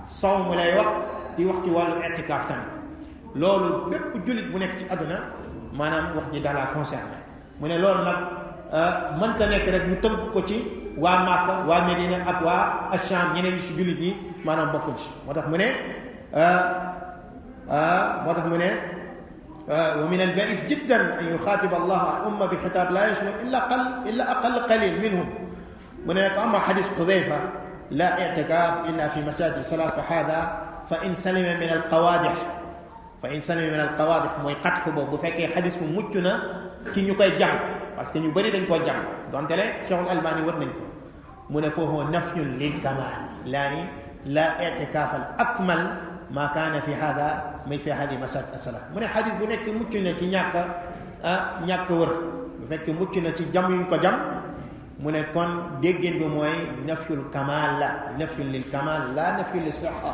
saw mu lay wax di wax ci wàllu i'tikaaf tamit loolu bépp jullit bu nekk ci àdduna maanaam wax ji dala concerné mu ne loolu nag mënta nekk rek ñu tënk ko ci waa Makka waa Medina ak waa Asham ñeneen ñi si jullit yi maanaam bokkuñ ci moo tax mu ne ومن البعيد جدا أن يخاطب الله الأمة بخطاب لا يشمل إلا أقل قليل منهم من أما حديث حذيفة لا اعتكاف إلا في مساجد الصلاة فإن سلم من القوادح mooy xat boobu bu fekkee xadis bu mucc na ci ñu koy jam parce que ñu bëri dañ koo jam donte le Cheikh Albani war nañ ko mu ne foofu nafyun lil kamal laani la i'tikaaf al akmal ma kaana fi hada may fi hadi masajid as-salat mu ne xadis bu nekk mucc na ci ñàkk wër bu fekkee mucc na ci jam yuñ ko jam mu ne kon déggéen bi mooy nafyul kamal la nafyun lil kamal la nafyun lis sihha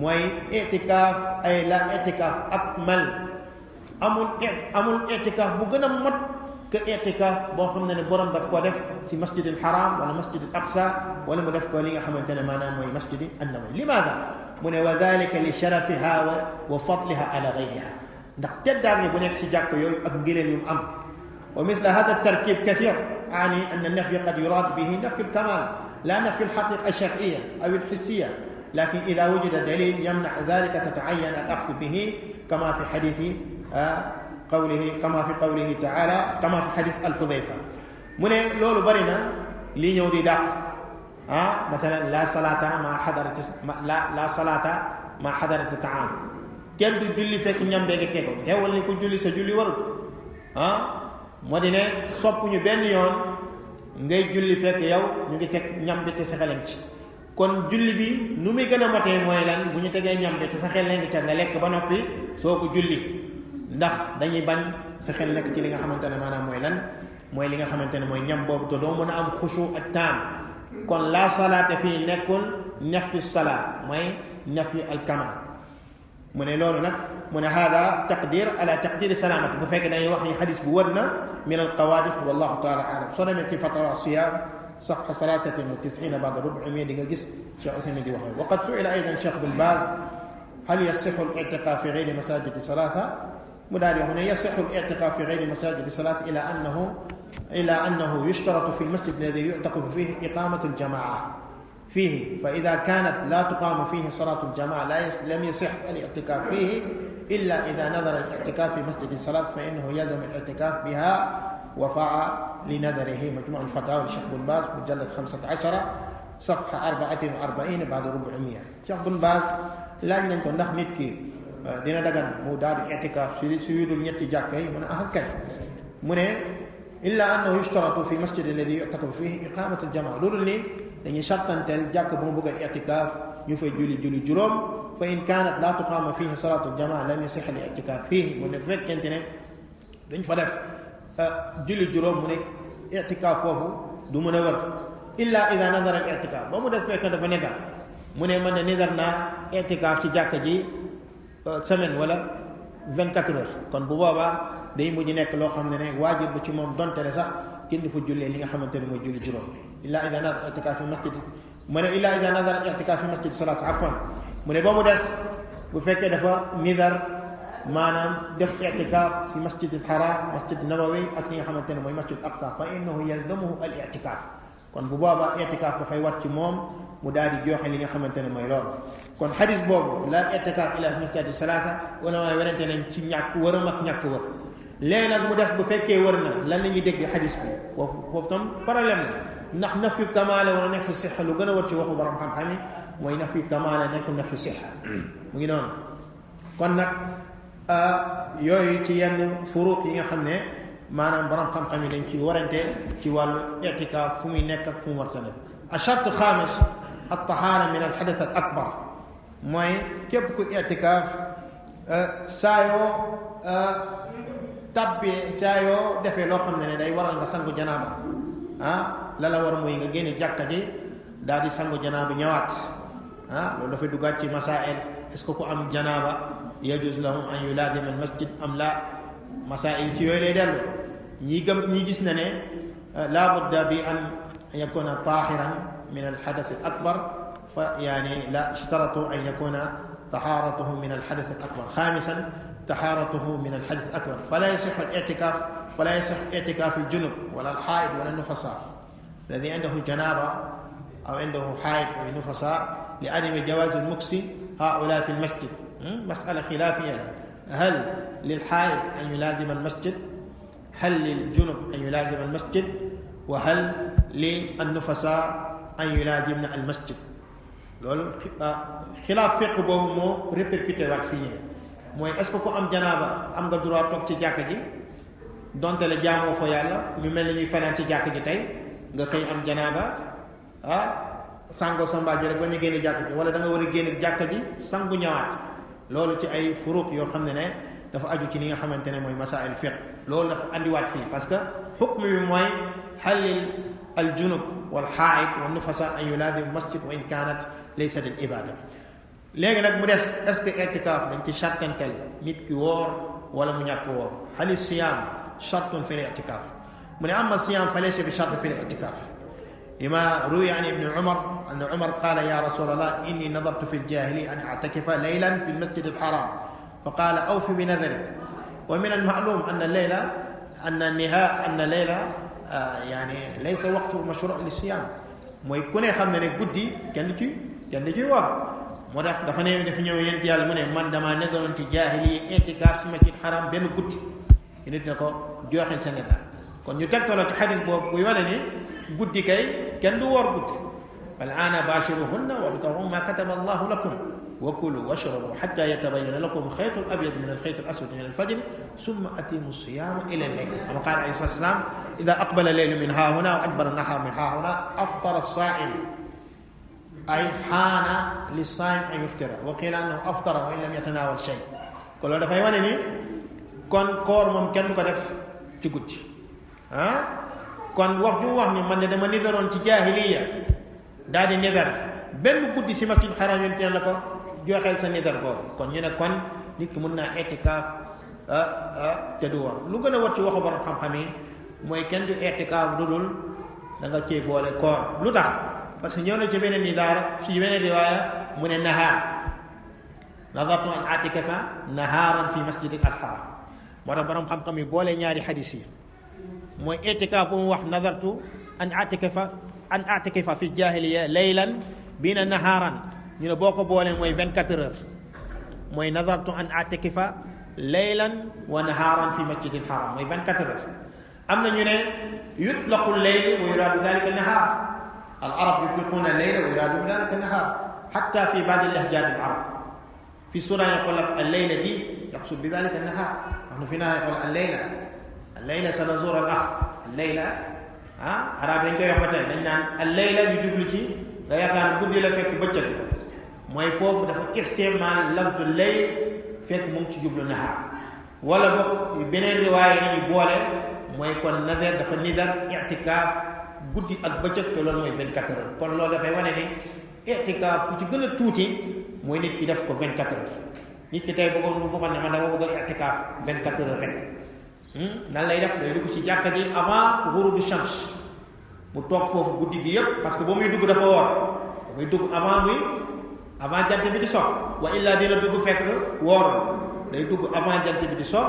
mooy i'tikaaf ay la i'tikaaf akmal amul i'tikaaf bu gën a mat que i'tikaaf boo xam ne borom daf ko def si masjidil haram wala masjidil aqsa wala mu def ko li nga xamante ne maanaam mooy masjidi an-nabawi limaada mu ne wa dalika li sharafiha wa fadliha ala gayriha ndax teddaange bu nekk si jàkk yooyu ak ngëneel yu mu am wa misla hada tarkib kathir ani an an-nafy qad yurad bihi nafy al-kamal la nafy al-haqiqa ash-shar'iyya aw al-hissiyya لكن إذا وجد دليل يمنع ذلك تتعين الأخذ به كما في حديث قوله تعالى كما في حديث الحذيفة من لولو برينا لي ñëw di dàq مثلا لا صلاة ما حضرت الطعام kenn du julli fekk ñam bee ngi tego teewal ni ko julli sa julli warut moo di ne sopp ñu benn yoon ngay julli fekk yow ñu ngi teg ñam bi te sa xelam ci kon julli bi nu muy gën a matee mooy lan bu ñu tegee ñam bi te sa xel nekk ca nga lekk ba noppi soo ko julli ndax dañuy bañ sa xel nekk ci li nga xamante ne maanaam mooy lan mooy li nga xamante ne mooy ñam boobu te doo mën a am xushu ak taam kon la salaata fii nekkul nafyu salaa mooy nafyu al kamal mu ne loolu nag mu ne hada taqdir ala taqdiri salaamati bu fekkee dañuy wax ni xadis bu wër na min al qawaadix wallahu taala alam soo demee ci fatawa siyam صفحة 93 بعد 400 دقيقة شيخ عثيمين دي وحده وقد سئل أيضا شيخ بن باز هل يصح الاعتكاف في غير مساجد الصلاة مداري هنا يصح الاعتكاف في غير مساجد الصلاة إلى أنه يشترط في المسجد الذي يعتكف فيه إقامة الجماعة فيه فإذا كانت لا تقام فيه صلاة الجماعة لم يصح الاعتكاف فيه إلا إذا نظر الاعتكاف في مسجد الصلاة فإنه يلزم الاعتكاف بها وفاء لنذره مجموع الفتاوى للشيخ بن باز مجلد 15 صفحة 44 بعد 400 Cheikh Bun Baaz laaj nañ ko ndax nit ki dina dagan mu daal di i'tikaaf su yudul ñetti jàkka yi mu ne ah kay mu ne illa annahu yushtaratu fi masjid alladhi yu'takafu fihi iqamatu al-jamaa loolu ni dañuy sartanteel jàkk bu mu bëgg a i'tikaaf ñu fay julli juróom fa in kaanat la tuqaama fihi salatu al-jamaa lam yasih al-i'tikaaf fihi mu ne fekkente ne dañ fa def julli juróom mu ne i'tikaaf foofu du mën a wër illa ida nadara al i'tikaaf ba mu def fekk dafa nidar mu ne man ne nidar naa i'tikaaf ci jàkka ji semaine wala 24 heures kon bu boobaa day mujj nekk loo xam ne waajib bu ci moom donte le sax kenn du fa jullee li nga xamante ne mooy julli juróom illa ida nadara i'tikaaf fi masjid mu ne illa ida nadara al i'tikaaf fi masjid salaat afwan mu ne ba mu des bu fekkee dafa nidar maanaam def i'tikaaf si masjid al haram masjid nabawi ak li nga xamante ne mooy masjid aqsa fa innahu yalzamuhu al i'tikaaf kon bu boobaa i'tikaaf dafay war ci moom mu daal di joxe li nga xamante ne mooy loolu kon xadis boobu la i'tikaaf ila fi masjid salaata ulama werante nañ ci ñàkk wëram ak ñàkk wër léegi nag mu des bu fekkee wër na lan la ñuy dégg xadis bi foofu tam problème la ndax nafyu kamaale wala nafyu sixa lu gën a wër ci waxu borom xam-xam yi mooy nafyu kamaale nekkul nafyu sixa mu ngi noonu. kon nag yooyu ci yenn furuq yi nga xam ne maanaam borom xam-xam yi dañ ci warante ci wàllu i'tikaaf fu muy nekk ak fu mu warta nekk. achart xaamis at-tahaara min al-hadath al-akbar mooy képp ku i'tikaaf saa yoo defee loo xam ne day waral nga sangu janaaba la la war mooy nga génne jàkka ji daal di sangu janaaba ñëwaat loolu dafay duggaat ci masaa'il est-ce que ku am janaaba yajuz lahu an yulaazima al-masjid am la masaa'il ci yooyu lay dellu ñi gis na ne laa budda bi an yakuna taahiran min al-hadath al-akbar fa yani la ishtaratu an yakuna taharatuhu min al-hadath al-akbar. xaamisan taharatuhu min al-hadath al-akbar fala yasihhu al-i'tikaf ولا يصح اعتكاف الجنب ولا الحائض ولا النفساء الذي عنده جنابة أو عنده حائض أو نفساء لعدم جواز المكس هؤلاء في المسجد. مسألة خلافية هل للحائض أن يلازم المسجد؟ هل للجنب أن يلازم المسجد؟ وهل للنفساء أن يلازمن المسجد؟ loolu xilaaf fiq boobu moo répercuté waat fii nii mooy est-ce que ku am janaaba am nga droit toog ci jàkka ji donte la jaamoo fa yàlla ñu mel ni ñuy fanaan ci jàkk ji tey nga xëy am janaaba sango sa mbaa ji rek ba ñu génne jàkk ji wala da nga war a génne jàkk ji sangu ñëwaat loolu ci ay furuq yoo xam ne dafa aju ci li nga xamante ne mooy masail fiqh loolu dafa andiwaat fii parce que xukm bi mooy xalil al junub wal xaa'id wal nufasa an yulaazim masjid wa in kaanat laysa lil ibada. léegi nag mu des est-ce que i'tikaaf dañ ci sartantel nit ki woor wala mu ñàkk woor hal siyam shartun fi al-i'tikaaf mu ne amma siyam fa laysa bi shart fi al-i'tikaaf lima ruwiya an ibni Umar anna Umar qaala ya rasulallah inni nadartu fi al-jaahiliyya an a'takifa laylan fi al-masjid al-haram fa qaala awfi bi nadrik wa min al-ma'lum anna layla anna layla yani laysa waqtu mashru' li-siyam mooy ku ne xam ne guddi kenn ci woor moo tax dafa ñëw yéen ci yàlla mu ne man damaa nedaroon ci jaahiliyya i'tikaaf ci masjid haram benn guddi nit ne ko joxel sa nedar kon ñu tegtaloo ci xadis boobu buy wane ni guddi kay kenn du woor guddi fal aana baashiruhunna wabtaghu ma kataba allahu lakum wa kulu washrabu hatta yatabayyana lakum xaytu al-abyad min al-xayt al-aswad min al-fajr summa atimu siyama ila al-layl kama qaala alayhi salaam ida aqbala al-laylu min haahuna wa adbara an-nahaar min haahuna aftara as-saa'im ay xaana lis-saa'im an yuftira wa qiila annahu aftara wa in lam yatanaawal shay kon loolu dafay wane ni kon koor moom kenn du ko def ci guddi kon wax ju wax ni man de dama nidaroon ci jaahiliya daal di nidar benn guddi si masjid xaram yonte la ko joxeel sa nidar boobu kon ñu ne kon nit ki mën naa i'tikaaf te du war lu gën a war ci waxu borom xam-xam yi mooy kenn du i'tikaaf lu dul da nga cee boole koor lu tax parce que ñëw na ci beneen nidaar ci beneen riwaaya mu ne nahaar nadartu an a'tikafa nahaaran fi masjid al-haram moo tax borom xam-xam yi boole ñaari xadis yi mooy i'tikaaf bu mu wax nadartu an a'tikafa fi jaahiliya laylan bina nahaaran ñu ne boo ko boolee mooy 24 heures mooy nadartu an a'tikafa laylan wa nahaaran fi masjid al-haram mooy 24 heures am na ñu ne yutlaqu al-layl wa yuraadu dhalika an-nahaar al-arab yutliquuna al-layla wa yuraadu dhalika an-nahaar hatta fi ba'd al-lahjaat al-arab في سورة يقول لك الليلة دي يقصد بذلك النهار نحن في نهاية يقول الليلة سنزور الأخ الليلة arab dañ koy wax ba tey dañ naan al-layla ñu jublu ci nga yaakaar guddi la fekk bëccëg mooy foofu dafa istimaal lafzu layl fekk mu ngi ci jublu nahaar wala boog beneen riwaaya nañu boole mooy kon nadar dafa nidar i'tikaaf guddi ak bëccëg te loolu mooy 24 heures kon loolu dafay wane ni i'tikaaf ku ci gën a tuuti mooy nit ki def ko 24 heures nit ki tey bëggoon bu ko ne man dama bëgg a i'tikaaf 24 heures rek nan lay def day dugg ci jàkka ji avant ghurubi shams mu toog foofu guddi gi yëpp parce que boo muy dugg dafa woor muy dugg avant jant bi di so wa illa dina dugg fekk woor day dugg avant jant bi di so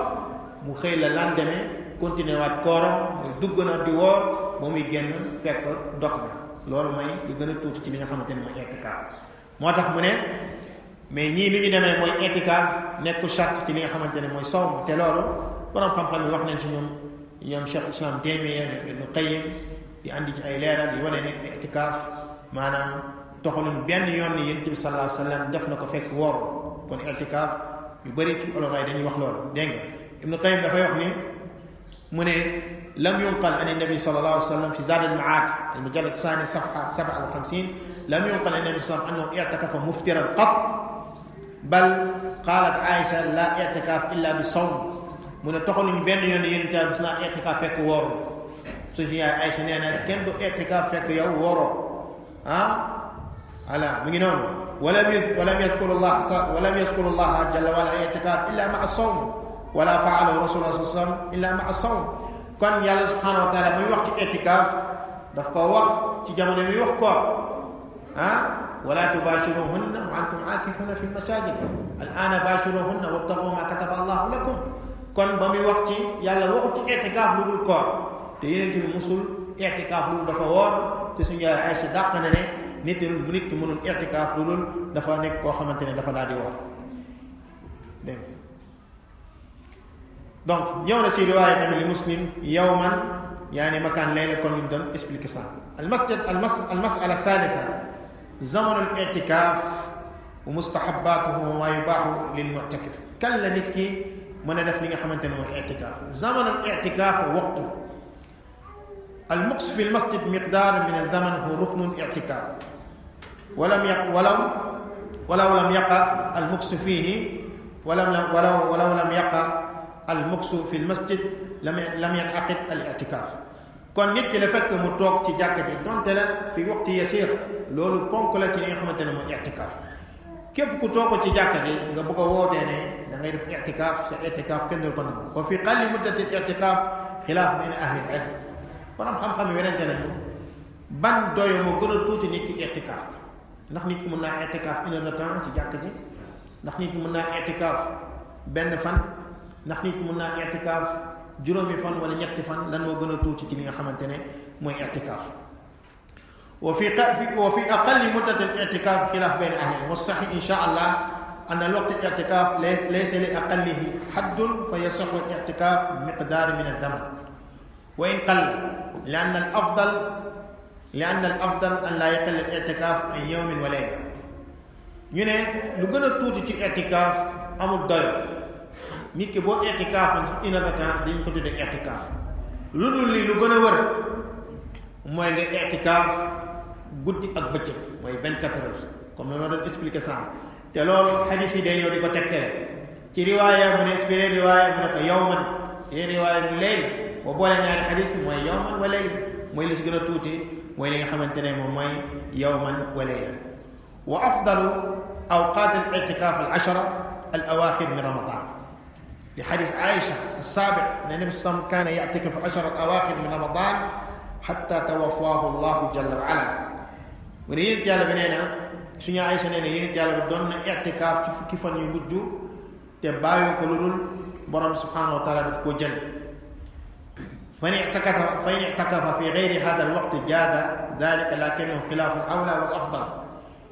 mu xëy la lendemain continuer waat kooram muy dugg na di woor ba muy génn fekk dog na loolu mooy lu gën a tuuti ci li nga xamante ne mooy i'tikaaf moo tax mu ne mais ñii li ñu demee mooy i'tikaaf nekkul charte ci li nga xamante ne mooy sawm te loolu borom xam-xam yi wax nañ ci ñoom Cheikh Islam Taymiyya Ibn Qayyim di andi ci ay leeral yi wane ne i'tikaaf maanaam toxaluñ benn yoon ni Yonent bi sallallahu alayhi wasallam def na ko fekk woor kon i'tikaaf yu bëri ci ulama yi dañuy wax loolu dégg nga Ibn Qayyim dafay wax ni mu ne lam yunqal an nabi sallallahu alayhi wasallam fi Zad al-Ma'ad al-mujallad thani safha 57 lam yunqal an nabi sallallahu alayhi wasallam annahu i'takafa muftiran qat bal qalat Aisha la i'tikaf illa bi sawm mu ne toxaluñu benn yoon yéen itam bis naa i'tikaf fekk wóoru suñu yaay Aisha nee na kenn du i'tikaf fekk yow wóoroo ala mi ngi noonu walam yadkuru Allah jalla wala i'tikaf illa ma'a sawm wala fa'alahu rasulullah sallallahu alayhi wasallam illa ma'a sawm kon yàlla subhanahu wa taala muy wax ci i'tikaf daf ko wax ci jamono muy wax koor wala tubashiruhunna wa antum aakifuna fi lmasajid al'ana bashiruhunna wabtagu ma kataba allahu lakum kon ba muy wax ci yàlla waxu ci i'tikaaf lu dul koor te yeneen bi musul i'tikaaf lu dul dafa woor te suñu yaay Aïcha dàq na ne nit ki mënul i'tikaaf lu dul dafa nekk koo xamante ne dafa daal di woor dégg donc ñëw na ci riwaaya tamit li Muslim yawman yaani makaan layla kon ñu doon expliqué ça almasala thalitha zamanu al-i'tikaaf wa mustahabbaatuhu wa maa yubaahu lil mu'takif kan la nit ki mën a def li nga xamante ne mooy i'tikaaf zamanu al-i'tikaaf waqtu al-muks fi al-masjid miqdaar min az-zaman huwa ruknu al-i'tikaaf ولم ولو لم يقع المكس فيه ولو لم يقع المكس في المسجد لم ينعقد الاعتكاف kon nit ki le fait que mu toog ci jàkka ji donte la fi waxtu yasiir loolu ponk la ci li nga xamante ne mooy i'tikaaf képp ku toog ci jàkka ji nga bëgg a wootee ne da ngay def i'tikaaf sa i'tikaaf kenn du ko nangu wa fi qalli muddati i'tikaaf xilaaf bayna ahli al-ilm borom xam-xam yi werante nañu ban doyo moo gën a tuuti nit ki i'tikaaf ndax nit ki mën naa i'tikaaf une heure de temps ci jàkka ji ndax nit ki mën naa i'tikaaf benn fan ndax nit ki mën naa i'tikaaf juróomi fan wala ñetti fan lan moo gën a tuuti ci li nga xamante ne mooy i'tikaaf wa fi aqalli muddati al-i'tikaaf xilaaf bayna ahli wa sahih insha allah anna al-waqt al-i'tikaaf laysa li aqallihi haddun fa yasihhu al-i'tikaaf miqdaar min az-zaman wa in qalla li'anna al-afdal an la yaqalla al-i'tikaaf an yawmin wa layla ñu ne lu gën a tuuti ci i'tikaaf amul doyo nit ki boo i'tikaafoon sax une heure de temps dañ ko tuddee i'tikaaf lu dul li lu gën a wër mooy nga i'tikaaf guddi ak bëccëg mooy 24 heures comme la ma doon expliqué sànq te loolu xadis yi day ñëw di ko tegtale ci riwaaya mu ne ci beneen riwaaya mu ne ko yawman ci yeneen riwaaya mu layl boo boole ñaari xadis mooy yawman wa layl mooy li si gën a tuuti mooy li nga xamante ne moom mooy yawman wa laylan wa afdalu awqaat al-i'tikaaf al-ashara al-awaaxir min ramadan لحديث عائشة السابق أن النبي صلى الله عليه وسلم كان يعتكف 10 الأواخر من رمضان حتى توفاه الله جل وعلا من ينت يالا بنينا سنيا عائشة نينا ينت يالا بدون اعتكاف تفكي فن يمجو تبايو كلول برام سبحانه وتعالى دفكو جل فإن اعتكف في غير هذا الوقت جاد ذلك لكنه خلاف الأولى والأفضل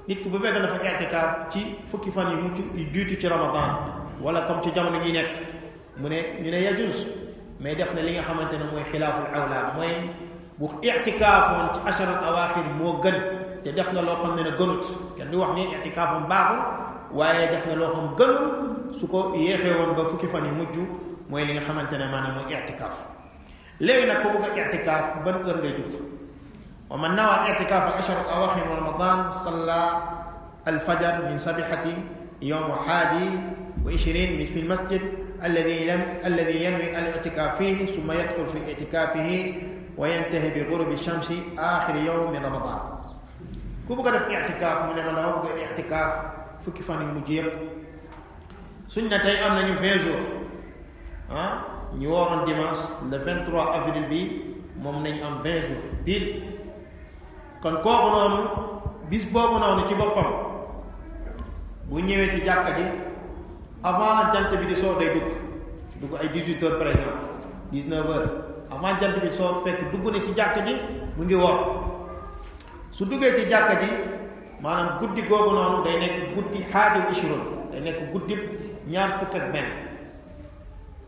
nit ku bu fekk dafa i'tikaaf ci fukki fan yu mucc yu jiitu ci ramadan wala comme ci jamono ñi nekk mu ne ñu ne yajuz mais def na li nga xamante ne mooy xilaaful awla mooy bu i'tikaafoon ci asharul awaaxir moo gën te def na loo xam ne gënut kenn du wax ni i'tikaafoon baaxul waaye def na loo xam gënul su ko yéexee woon ba fukki fan yu mujj mooy li nga xamante ne maanaam mooy i'tikaaf léegi nag ko bëgg a i'tikaaf ban heure ngay dugg ومن نوى اعتكاف العشر الأواخر من رمضان صلى الفجر من صبيحة يوم 21 في المسجد الذي ينوي الاعتكاف فيه ثم يدخل في اعتكافه وينتهي بغروب الشمس آخر يوم من رمضان كوبا داف اعتكاف من نوى اعتكاف فكي فان مجيب سنة تاي am nañu 20 jours ñu woron dimanche le 23 avril bi mom nañu am 20 jours pile kon kooku noonu bis boobu noonu ci boppam bu ñëwee ci jàkka ji avant jant bi di soo day dugg ay 18 heures par exemple 19 heures avant jant bi soo fekk dugg na ci jàkka ji mu ngi woor su duggee ci jàkka ji maanaam guddi googu noonu day nekk guddi haadi ishrun day nekk guddi ñaar fukk ak benn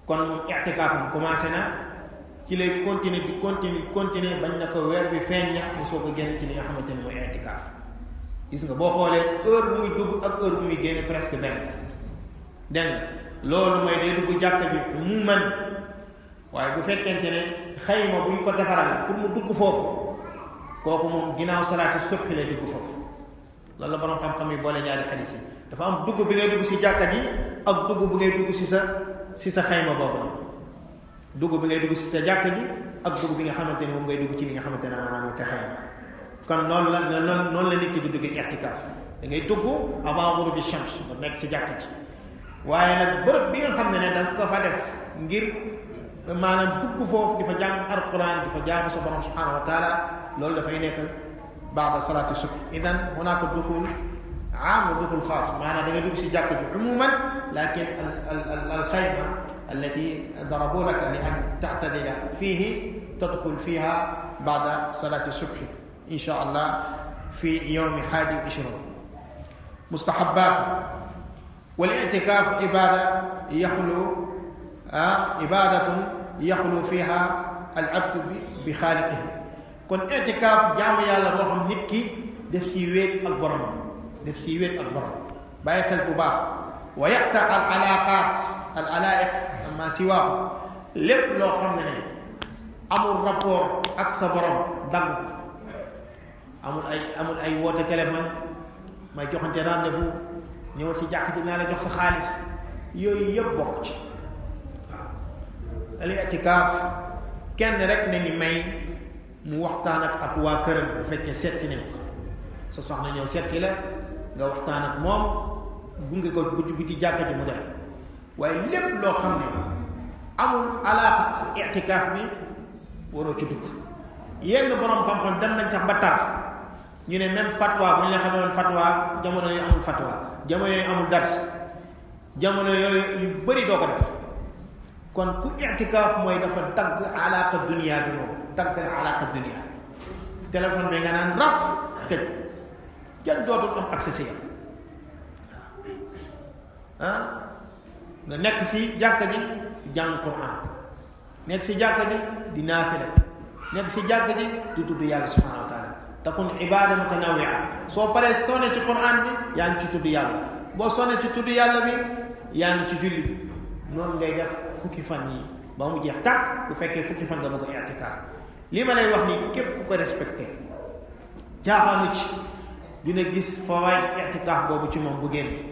kon moom i'tikaafam commencé na ci lay continuer bañ na ko weer bi feeñ na mu soog a génn ci li nga xamante ne mooy i'tikaaf. gis nga boo xoolee heure bu muy dugg ak heure bu muy génn presque benn la dégg nga loolu mooy day dugg jàkka ji mu mën waaye bu fekkente ne xayma buñ ko defaral pour mu dugg foofu kooku moom ginnaaw salaati subhi lay dugg foofu. loolu la borom xam-xam yi boole ñaari xadiis yi dafa am dugg bi ngay dugg si jàkka ji ak dugg bi ngay dugg si sa xayma boobu noonu dugg bi ngay dugg si sa jàkka ji ak dugg bi nga xamante ne moom ngay dugg ci li nga xamante ne maanaam mu te xayma. kon noonu la nit ki di duggee i'tikaaf da ngay dugg avant ghurubi shams nga nekk ci jàkka ji waaye nag bërëb bi nga xam ne da nga ko fa def ngir maanaam dugg foofu di fa jàng alquran di fa jaamu sa borom subhanahu wa taala loolu dafay nekk baada salaati subh. idan hunaaka duxul aam wa duxul xaas maanaam da ngay dugg si jàkka ji umuman lakin al xayma allati darabu laka li an ta'tadila fiihi tadxul fiiha baada salaati subhi insha allah fi yawmi 21. mustahabbaat wal i'tikaaf ibadatun yaxlu fiiha al abdu bi xaaliqihi. kon i'tikaaf jaamu yàlla boo xam nit ki def ci wéet ak borom bàyyi xel bu baax. wa yaqta al alaqaat al alaiq amma siwaahu lépp loo xam ne amul rapport ak sa borom dagg amul ay woote téléphone may joxante rendez-vous ñëwal ci jàkk ji naa la jox sa xaalis yooyu yëpp bokk ci waaw. al i'tikaaf kenn rek nañu may mu waxtaan ak waa këram bu fekkee seet si nañ ko sa soxna ñëw seet si la nga waxtaan ak moom gunge ko bu ci jàkka ji mu dem waaye lépp loo xam ne amul alaaka ak i'tikaaf bi waroo ci dugg. yenn borom xam-xam dem nañ sax ba tar ñu ne même fatwa bu ñu la xamoon fatwa jamono yooyu amul fatwa jamono yooyu amul dars jamono yooyu yu bëri doo ko def. kon ku i'tikaaf mooy dafa dagg alaaka dunia bi moom dagg na alaaka dunia téléphone bi nga naan rab tëj kenn dootul am accès si nga nekk si jàkka ji jàng Qur'an nekk si jàkka ji di naafila nekk si jàkka ji di tudd yàlla subhanahu wa taala takun ibada mutanawwi'a soo paree sonne ci Qur'an bi yaa ngi ci tudd yàlla boo sonne ci tudd yàlla bi yaa ngi ci julli bi noonu ngay def fukki fan yi ba mu jeex tàkk bu fekkee fukki fan nga bëgg a i'tikaaf. li ma lay wax ni képp ku ko respecté jaaxaanu ci dina gis fawaid i'tikaaf boobu ci moom bu génnee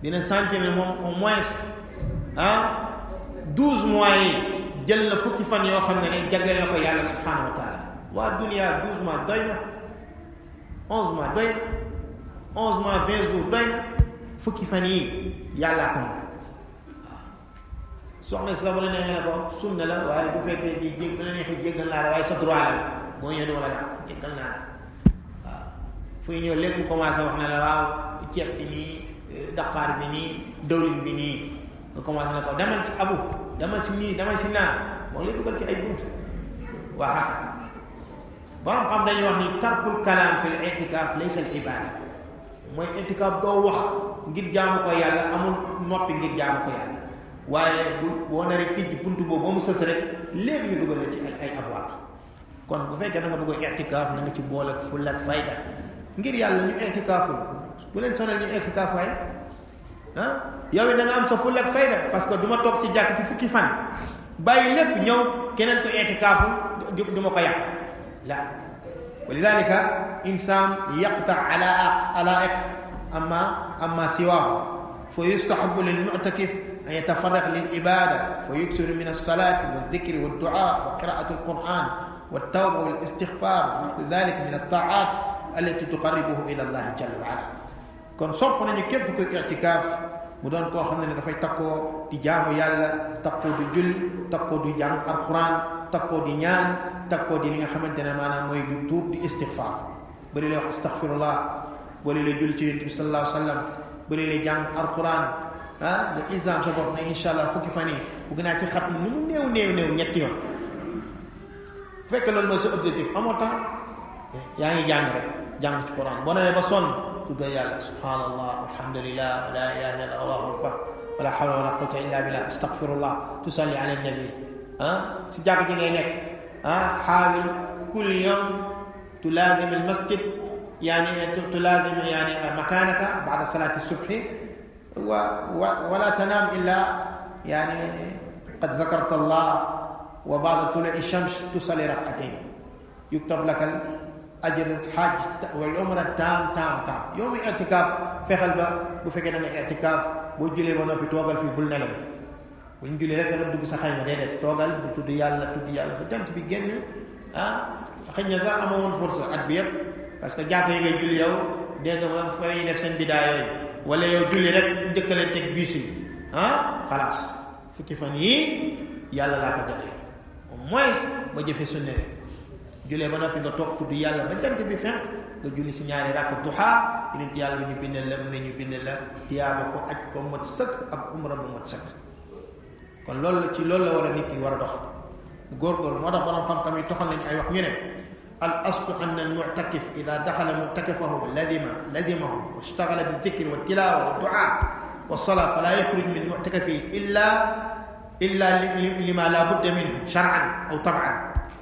dina sentir ne moom au moins 12 mois yi jël na fukki fan yoo xam ne jagleel na ko yàlla subhanahu wa taala. waa dunia 12 mois doy na 11 mois doy na 11 mois 20 jours doy na fukki fan yi yàllaa ko moom. soxna si sax bu la nee nga ne ko sunna la waaye bu fekkee di jég la neexee jéggal naa la waaye sa droit la boo ñëwee dama la dàq jéggal naa la waaw fu ñu ñëw léegi mu commencé wax ne la waaw ceeb bi nii daqaar bi nii dawlin bi nii nga commencé ne ko demal ci abu demal si nii demal si naa moo lay dugal ci ay bunt waa xaqata borom xam dañuy wax ni tarkul kalaam fi l i'tikaaf laysa al ibada mooy i'tikaaf doo wax ngir jaamu ko yàlla amul noppi ngir jaamu ko yàlla waaye boo naree tijj buntu boobu ba mu sës rek léegi ñu dugal la ci ay abwaab. kon bu fekkee da nga bëgg a i'tikaaf na nga ci boole ak fulla ak fayda ngir yàlla ñu i'tikaaful bu leen sonal ñu i'tikaaf waaye yow it da nga am sa fulla ak fayda parce que du ma toog ci jàkk ci fukki fan bàyyi lépp ñëw keneen ko i'tikaaful du ma ko yàq la wa lidalika insaan yaqta alaiq amma siwaahu fa yustahabu lil mu'takif أن يتفرغ للعبادة فيكثر من الصلاة والذكر والدعاء وقراءة القرآن والتوبة والاستغفار وذلك من الطاعات التي تقربه إلى الله جل وعلا. kon sopp nañu képp kuy i'tikaaf mu doon koo xam ne dafay takkoo di jaamu yàlla takkoo di julli takkoo di jàng alquran takkoo di ñaan takkoo di li nga xamante ne maanaam mooy di tuub di istighfar bëri lay wax astaghfirullah bëri lay julli ci yonent bi sallallahu alayhi wa sallam bëri lay jàng alquran nga isam sa bopp ne insha allah fukki fan yi bugg naa ci xat nu mu néew ñetti yoon bu fekkee loolu mooy sa objectif amoo temps yaa ngi jàng rek jàng ci quran boo demee ba sonn tuddee yàlla subhanallah alhamdulillah wa la ilaha illallah allahu akbar wala hawla wala quwwata illa billah astaghfirullah tusalli ala nabi si jàkk ji ngay nekk حاول كل يوم تلازم المسجد يعني تلازم يعني مكانك بعد صلاة الصبح ولا تنام إلا يعني قد ذكرت الله وبعد طلوع الشمس تصلي ركعتين يكتب لك الأجر الحج والعمرة تام يوم اعتكاف فخل بفكر اعتكاف بوجلي بنا بتوغل في بلنا له bu ñu jullee rek nga dugg sa xayma déedéet toogal bu tudd yàlla ba jant bi génn xëy na sax amoo woon force at bi yëpp parce que jàkka yi ngay julli yow dégg nga ma fa ñuy def seen bidaa yooyu wala yow julli rek njëkkaleen teg biis yi xalaas fukki fan yii yàlla laa ko jagle au moins ba jëfe sunne jullee ba noppi nga toog tudd yàlla ba jant bi fenk nga julli si ñaari rakk duha yonent yàlla bi ñu bindal la mu ne ñu bindal la tiyaaba ko aj ko mat sëkk ak umra bu mat sëkk kon loolu la war a nit ki war a dox góorgóorlu moo tax borom xam-xam yi toxal nañ ay wax ñu ne al aslu anna al mu'takif ida daxala mu'takifahu ladimahu wa ishtaghala bi dhikri wa tilawa wa du'a wa salat fala yaxruj min mu'takafihi illa lima la budda minhu shar'an aw tab'an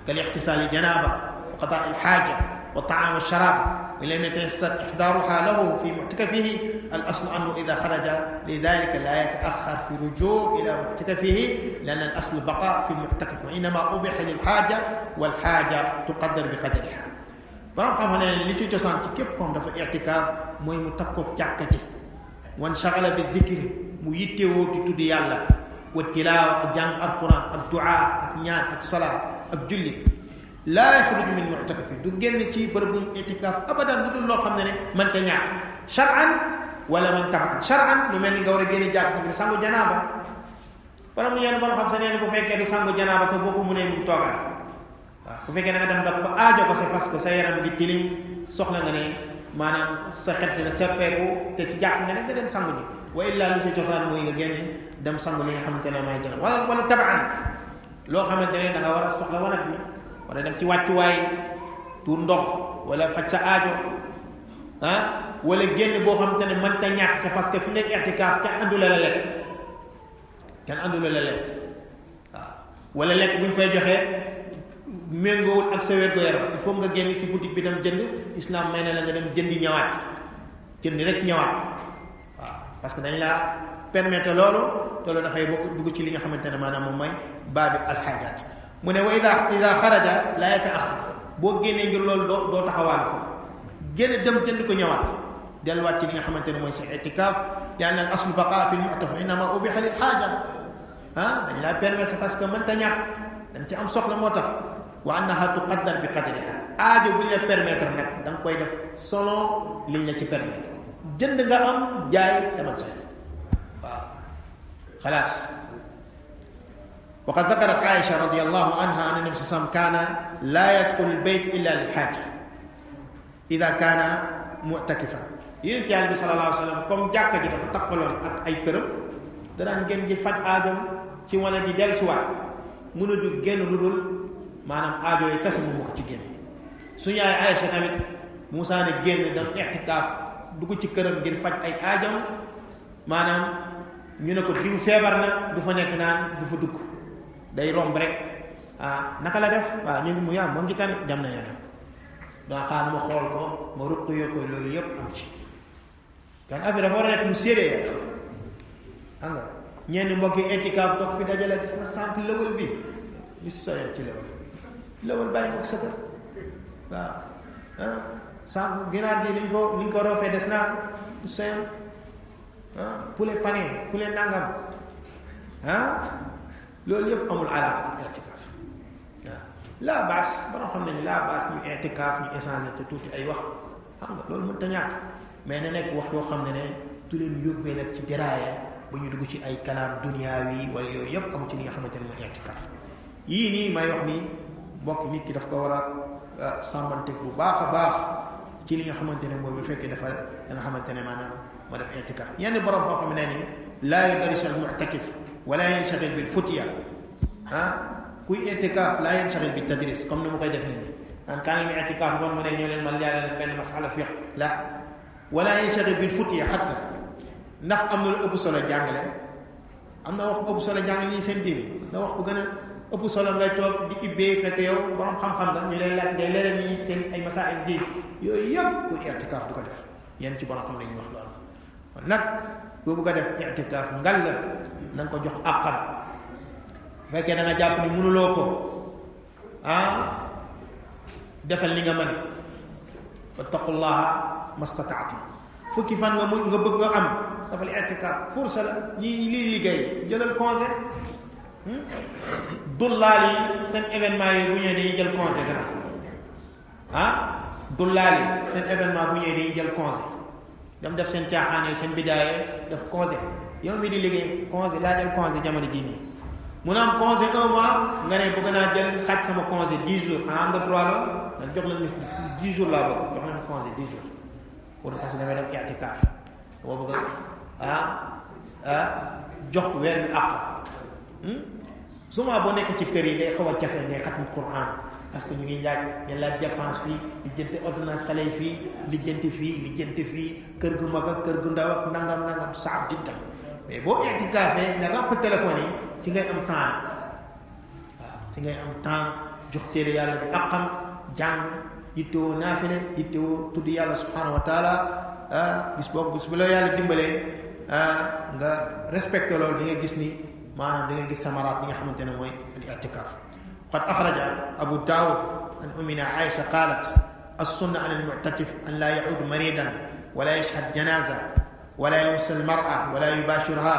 kal ightisal janaba wa qada' al haja wa ta'am wa sharab ولم يتيسر إحضارها له في معتكفه الأصل أنه إذا خرج لذلك لا يتأخر في رجوع إلى معتكفه لأن الأصل بقاء في المعتكف وإنما أبيح للحاجة والحاجة تقدر بقدرها برام خامنا اللي تي جسان تي كيب كوم دا فا اعتكاف موي مو تاكوك جاكاتي وانشغل بالذكر مو يتيو دي تودي يالا والتلاوة ak jàng alquran ak du'a ak ñaan ak salat ak julli لا يخرج من معتكفه دو ген ci beureubu i'tikaf abadan ludul lo xamne ne man ta ñak shar'an wala man tabat shar'an lu melni nga wara gene jakk ngir sangu janaba borom ñen borom xam sa neen bu fekke du sangu janaba so boko mu ne mu togal bu fekke nga dem dak ba aajo ko c'est parce que sa yaram di tilim soxla nga ne manam sa xet dina seppeku te ci jakk nga ne nga dem sangu ji wa illa lu ci ciosan moy nga gene dem sangu li nga xamantene may janaba wala taban lo xamantene da nga wara soxla wanat bi wala dem ci wàccuwaay tuur ndox wala faj sa aajo wala génn boo xam te ne mën ta ñàkk c'est parce que fi ngay i'tikaaf kenn andula la lekk waaw wala lekk bu ñu fay joxee méngoowul ak sa wér gu yaram il faut nga génn ci boutique bi dem jënd islam may na la nga dem jëndi ñëwaat rek ñëwaat waaw parce que dañ la permettre loolu dafay bokk dugg ci li nga xamante ne maanaam moom mooy baabi alxaajaat mu ne wa ida xaraja la yata'akhkhar boo génnee ngir loolu doo taxawaan foofu génn dem jënd ko ñëwaat delluwaat ci li nga xamante ne mooy sa i'tikaaf li'anna al aslu baqa fi al-mu'takaf innama ubiha lil haaja dañ laa permettre parce que mënta ñàkk dañ ci am soxla moo tax wa annaha tuqaddar bi qadriha aajo bu ñu la permettre nag da nga koy def selon liñ la ci permettre jënd nga am jaay demal sa waaw xalaas وقد ذكرت عائشة رضي الله عنها أن النبي صلى الله عليه وسلم كان لا يدخل البيت إلا للحاجة إذا كان معتكفا يونس النبي صلى الله عليه وسلم كم جاكا جي dafa takkaloon ak ay këram danaan génn di faj aajom ci wana di del ci waat mënu du génn lu dul maanaam aajo yi kese mu ko ci génn suñu yaay Aïcha tamit Moussa ne génn dem i'tikaaf dugg ci këram ngir faj ay aajom maanaam ñu ne ko diw feebar na du fa nekk naan du fa dugg day romb rek naka la def waaw ñu ngi mu yaam moom ci tane dem na yoonam daa xaar ma xool ko ma ruq yoo ko loolu yëpp am ci kan affaire dafa war a nekk mu sérieux xam nga ñenn mbokki i'tikaaf toog fi dajale gis nga sant lëwal bi ñu soyal ci lëwal bàyyi ko sa kër waaw sànq ginaar bi liñ ko roofee des naa soyal poulet pané poulet nangam loolu yëpp amul alaaka i'tikaaf waaw laa baas ba nga xam ne laa baas ñu i'tikaaf ñu échanger te tuuti ay wax xam nga loolu mënta ñàkk mais na nekk wax yoo xam ne du leen yóbbee nag ci déraaya ba ñu dugg ci ay kalaam duniyaawi wala yooyu yëpp amu ci li nga xamante ne mooy i'tikaaf yii nii may wax ni mbokk nit ki daf ko war a sàmmanteeg bu baax a baax ci li nga xamante ne mooy bu fekkee dafa da nga xamante ne maanaam moo def i'tikaaf yenn borom boo xam ne ni laa yudaris al mu'takif wala yanshagil bil futya kuy i'tikaaf laa yanshagil bi tadris comme ni ma koy defee nii naan kaan mi i'tikaaf ngoon ma ne ñoo leen man jàllale benn masala fiqh la wala yanshagil bil futya hatta ndax am na lu ëpp solo jàngale am na wax bu ëpp solo jàng ñi seen diine am na wax bu gën a ëpp solo ngay toog di ibbee fekk yow borom xam-xam nga ñu lay laaj ngay leeral ñi seen ay masaa'il diin yooyu yëpp ku i'tikaaf du ko def yéen ci borom xam ne ñuy wax loolu kon nag boo bëgg a def i'tikaaf ngal la na nga ko jox àqam bu fekkee da nga jàpp ni mënuloo ko defal li nga mën wattaqullaha mastata'tum fukki fan nga bëgg nga am dafal i'tikaaf fursa la ñi lii liggéey jëlal congé dullaal yi seen événement yi bu ñëwee dañuy jël congé gannaaw dullaal yi seen événement bu ñëwee dañuy jël congé dem def seen caaxaan yi seen bidaaye def congé yow mi di liggéey congé laa jël congé jamono jii nii mun a am congé 1 mois nga ne bëgg naa jël xaj sama congé 10 jours xanaa am nga droit la dañ jox la 10 jours laa bëgg jox la congé 10 jours pour parce que damay def i'tikaaf boo bëgg jox weer bi àq souvent boo nekk ci kër yi day xaw a jafe ngay xatmu Quran parce que ñu ngi laaj dépense fii lijjanti ordonnance xale yi fii lijjanti fii kër gu mag ak kër gu ndaw ak nangam saab jiddan mais boo i'tikaafee nga ràpp téléphone yi ci ngay am temps waaw ci ngay am temps jox téere yàlla bi àqam jàng yittewoo naafile yittewoo tudd yàlla subhanahu wa taala bis bu la yàlla dimbalee nga respecté loolu di nga gis ni maanaam da nga gis samaraat bi nga xamante ne mooy al-i'tikaaf qad axraja Abu Daawud an ummina Aïcha qaalat as-sunna ala al-mu'takif an laa ya'ud maridan wala yashhad janaza wala yamuss al-mar'a wala yubashirha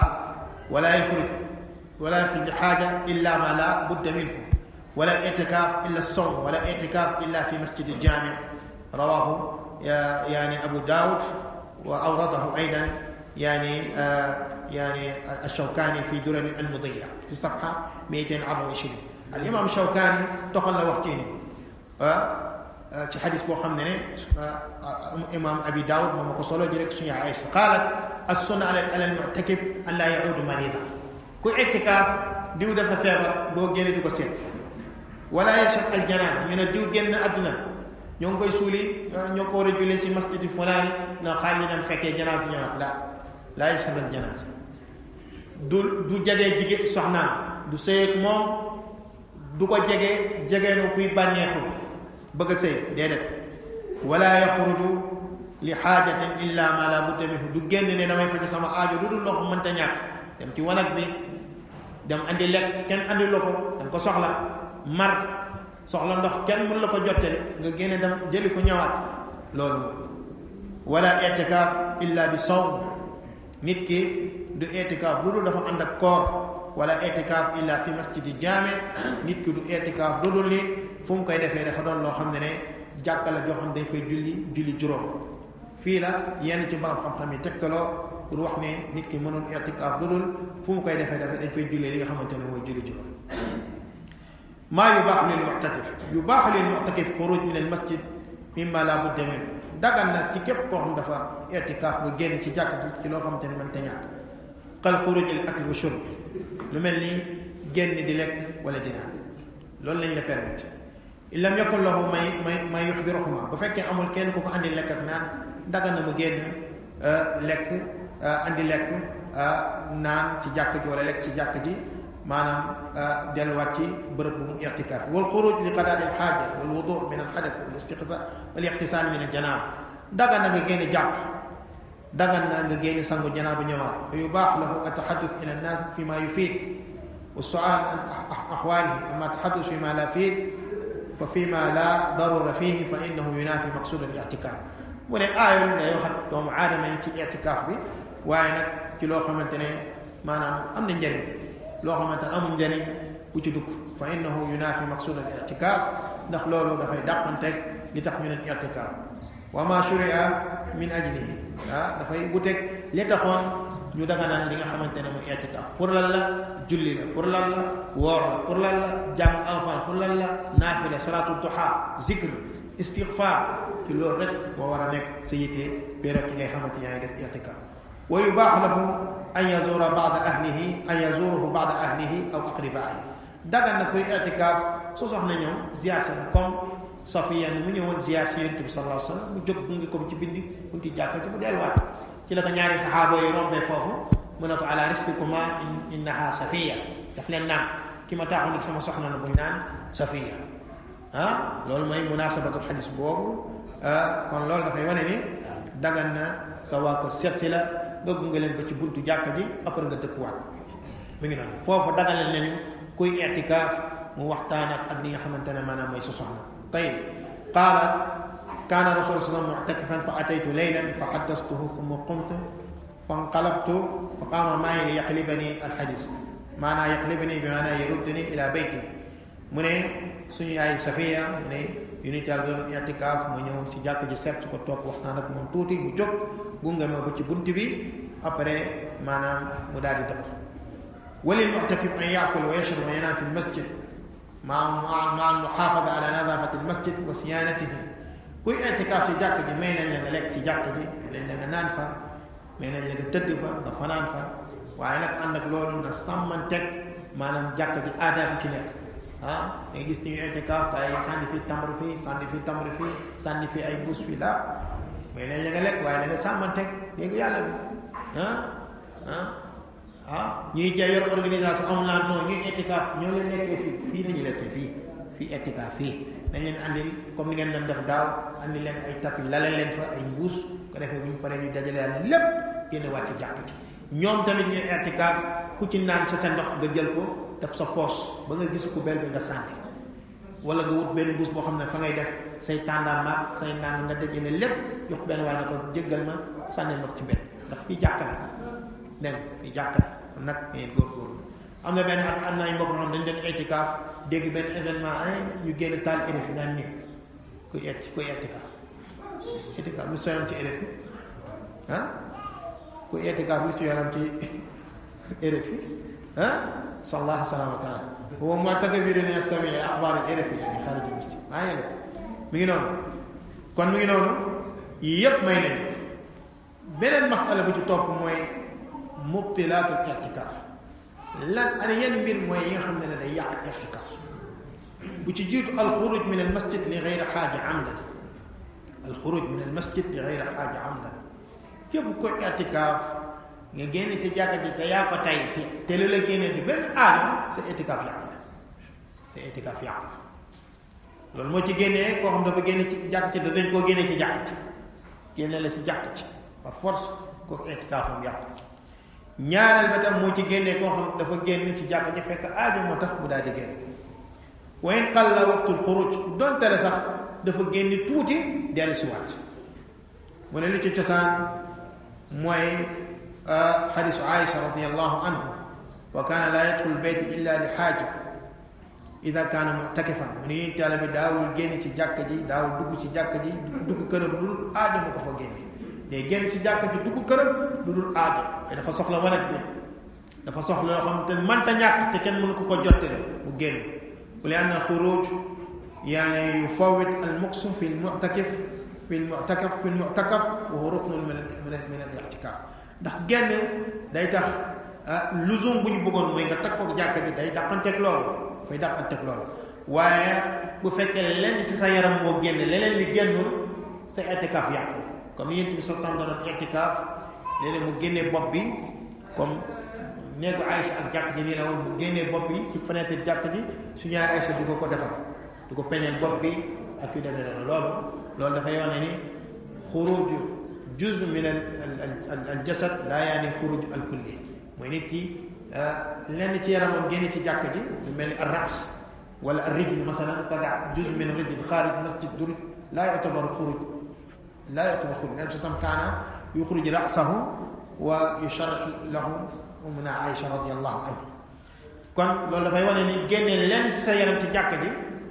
wala yakhruj li haaja illa ma la budda minhu wala i'tikaaf illa as-sawm wala i'tikaaf illa fi masjid al-jaami' rawahu yani Abu Daawud wa awradahu aydan يعني الشوكاني في درر المضيع في الصفحة 224 الإمام الشوكاني تخلى وقتيني في حديث بو خمنا إمام أبي داود وما قصله جريك سنية عائشة قالت السنة على المعتكف أن لا يعود مريضا كو اعتكاف ديو دفا فيبر دو جيني دو سيت ولا يشق الجنازة من الديو جنة أدنى ñoo koy suuli ñoo ko war a jullee si masjid fulani na xaar yi dem fekkee janaasa ñëwaat laa yashhadul janaasa du jegee jigéen soxnaam du sëy ak moom du ko jegeenu kuy bànneexu bëgg a sëy déedéet wala yaxruju li xaajatin illa ma la budda minhu du génn ne damay faj sama aajo du dul loo ko mënta ñàkk dem ci wanag bi dem andi lekk kenn andi la ko danga ko soxla mar soxla ndox kenn mën la ko jottali nga génne dem jëli ko ñëwaat loolu wala i'tikaaf illa bi sawm nit ki du i'tikaaf lu dul dafa ànd ak koor wala i'tikaaf illa fi masjidi jaami nit ki du i'tikaaf lu dul ni fu mu koy defee dafa doon loo xam ne jàkka la joo xam dañ fay julli juróom fii la yenn ci borom xam-xam yi tegtaloo pour wax ne nit ki mënul i'tikaaf lu dul fu mu koy defee dañ fay julli li nga xamante ne mooy julli juróom maa yubaaxu lil mu'takif yubaaxu lil mu'takif xuruj min al masjid mimma la budda min dagan na ci képp koo xam dafa i'tikaaf nga génn ci jàkk ji ci loo xamante ne mënta ñàkk qal xuruj al akl wa shurb lu mel ni génn di lekk wala di naan loolu lañ la permettre in lam yakun lahu may yuxdiruhuma bu fekkee amul kenn ku ko andi lekk ak naan dagan na mu génn lekk andi lekk naan ci jàkk ji wala lekk ci jàkk ji maanaam delluwaat ci bërëb bu mu i'tikaaf wal xuruj li qadaa al xaaja wal wudu min al xadath wal istiqsa wal ixtisaal min al janaab dagan na nga génn jàpp dagan na nga génn sangu janaaba ñëwaat wa yubaax lahu ataxaddus ila annaas fi ma yufiid wa suaal an axwaalihi amma taxaddus fi ma la fiid fa fi ma la darura fihi fa innahu yunaafi maqsuud al i'tikaaf mu ne aayul ngay wax ak doomu aadama yi ci i'tikaaf bi waaye nag ci loo xamante ne maanaam am na njëriñ loo xamante ne amul njëriñ bu ci dugg fa innahu yunaafi maqsuud al i'tikaaf ndax loolu dafay dàqanteeg li tax ñu ne i'tikaaf wa ma shuria min ajlihi dafay wuteeg li taxoon ñu daganal li nga xamante ne mooy i'tikaaf pour lan la julli la pour lan la woor la pour lan la jàng alxuraan pour lan la naafila salaatu duha zikr istighfar ci loolu rek moo war a nekk sa yitte période yi ngay xamante yaa ngi def i'tikaaf wa yubaax lahu an yazura ba'da ahlihi an yazuruhu ba'da ahlihi aw aqribaihi dagan na koy i'tikaaf su soxna ñëw ziar si na comme Safiya mu ñëwoon ziar si Yonent bi sallallahu alayhi wa sallam mu jóg gunge ko ci bindi bunti jàkka ci mu delluwaat ci la ko ñaari saxaaba yi rombee foofu mu ne ko ala rislikuma innaha safiya daf leen nànk ki ma taaxu nik sama soxna na buñ naan safiya loolu mooy munasabatul xadis boobu kon loolu dafay wane ni dagan na sa waa kër seet si la nga gunge leen ba ci buntu jàkka ji après nga dëppwaat mi ngi noonu foofu daganal nañu kuy i'tikaaf mu waxtaan ak li nga xamante ne maanaam mooy sa soxna tayib qaalat kaana rasul sallam mu'takifan fa ataytu laylan fa haddastuhu thumma qumtu fa inqalabtu fa qaama ma'i li yaqlibani alxadis maanaa yaqlibani bi maanaa yaruddani ila bayti mu ne suñu yaay Safiya mu ne unité al doon i'tikaaf mu ñëw si jàkk ji seet su ko toog waxtaan ak moom tuuti mu jóg gunge ma ba ci bunt bi après maanaam mu daal di dëpp walil mu'takif an yaakul wa yashrab wa yanam fi lmasjid maa almuxaafada ala nadafati almasjid wa siyanatihi kuy i'tikaaf si jàkk ji may nañ la nga lekk ci jàkk ji may nañ la nga naan fa may nañ la nga tëdd fa nga fanaan fa waaye nag ànd ak loolu na sàmmanteeg maanaam jàkk ji aada bi ci nekk da ngay gis ni ñu i'tikaaf tay sànni fi tamr fii sànni fi tamr fii sànni fi ay bus fii la mais nañ la nga lekk waaye da nga sàmmanteeg léegi yàlla bi ñuy jaay yor organisation amul naan non ñuy i'tikaaf ñoo leen lekkee fii la ñu lekkee fii i'tikaaf fii nañ leen andil comme ni ngeen doon def daaw andi leen ay tapis lalal leen fa ay mbuus ko defee bu ñu paree ñu dajalee lépp génne wàcc ci jàkk ci ñoom tamit ñuy i'tikaaf ku ci naan sa ndox nga jël ko def sa poos ba nga gis ku bel bi nga sànni wala nga wut benn mbuus boo xam ne fa ngay def say tàndarma say nang nga dajale lépp jox benn waaye na ko jéggal ma sànni ma ci benn ndax fii jàkk la dégg fii jàkk la kon nag ngeen góorgóorlu am na benn at am na ay mbokk xam dañ doon i'tikaaf dégg benn événement ñu génn taal RFI naan nii kuy i'tikaaf lu soyoon ci RFI kuy i'tikaaf lu ci yoonam ci RFI sallallahu alayhi wa sallam huwa mu'takifun yastami' akhbar al-RFI yani kharij al-masjid mi ngi noonu kon mi ngi noonu yii yëpp may nañ beneen masala bu ci topp mooy mubtilaatul i'tikaaf lan ana yan mbir mooy yi nga xam ne day yàq i'tikaaf bu ci jiitu alxuruj min almasjid li gayri xaaja amdan alxuruj min almasjid li gayri xaaja amdan képp ko i'tikaaf nga génn ci jàkka ji te yaa ko tay te li la génne du benn aada sa i'tikaaf yàqu sa i'tikaaf yàqu loolu moo ci génnee koo xam dafa génne ci jàkk ci dañ koo génne ci jàkk ci génne la ci jàkk ci par force kooku i'tikaafam yàqu ñaareel ba tam moo ci génnee koo xam dafa génn ci jàkk ji fekk aajo moo tax mu daal di génn wa in qalla waqtul xuruj donte la sax dafa génn tuuti dellu si waat mu ne li ci cosaan mooy xadisu Aïcha radiyallahu anhu wa kaana laa yadxulu bayt illa li xaaja ida kaana mu'takifan mu ne yéen taala bi daawul génn ci jàkk ji daawul dugg ci jàkk ji dugg këram lu dul aajo ma ko fa génne day génn ci jàkk ji dugg këram lu dul aajo te dafa soxla wanag bi dafa soxla loo xam te mënta ñàkk te kenn mënu ko ko jottale mu génn wa li anna xuruj yaani yufawwit al muqsim fi al mu'takif fi al mu'takaf wa huwa ruknun min al i'tikaaf ndax génn day tax luzum bu ñu bëggoon mooy nga teg ko jàkk ji day dàqanteeg loolu fay dàqanteeg loolu waaye bu fekkee lenn ci sa yaram moo génn leneen li génnul sa i'tikaaf yàqu comme ni Yonent bi sallallahu alayhi wa sallam doon i'tikaaf léeg-léeg mu génnee bopp bi comme néegu Aïcha ak jàkk ji nii la woon mu génnee bopp bi ci fenêtre jàkk ji suñu Aïcha du ko defal du ko peñeel bopp bi ak yu demee noonu loolu dafay wane ni xuruj juz min al jasad laa yaani xuruj al kulli mooy nit ki lenn ci yaramam génne ci jàkk ji lu mel ni ar-raks wala ar-rijl masalan tada juz min ar-rijl xaarij masjid duruj laa yu'tabaru xuruj laa yu'tabaru xuruj même sam kaana yuxruj ra'sahu wa yusharrah lahu ummuna Aïcha radiyallahu anha kon loolu dafay wane ni génne lenn ci sa yaram ci jàkk ji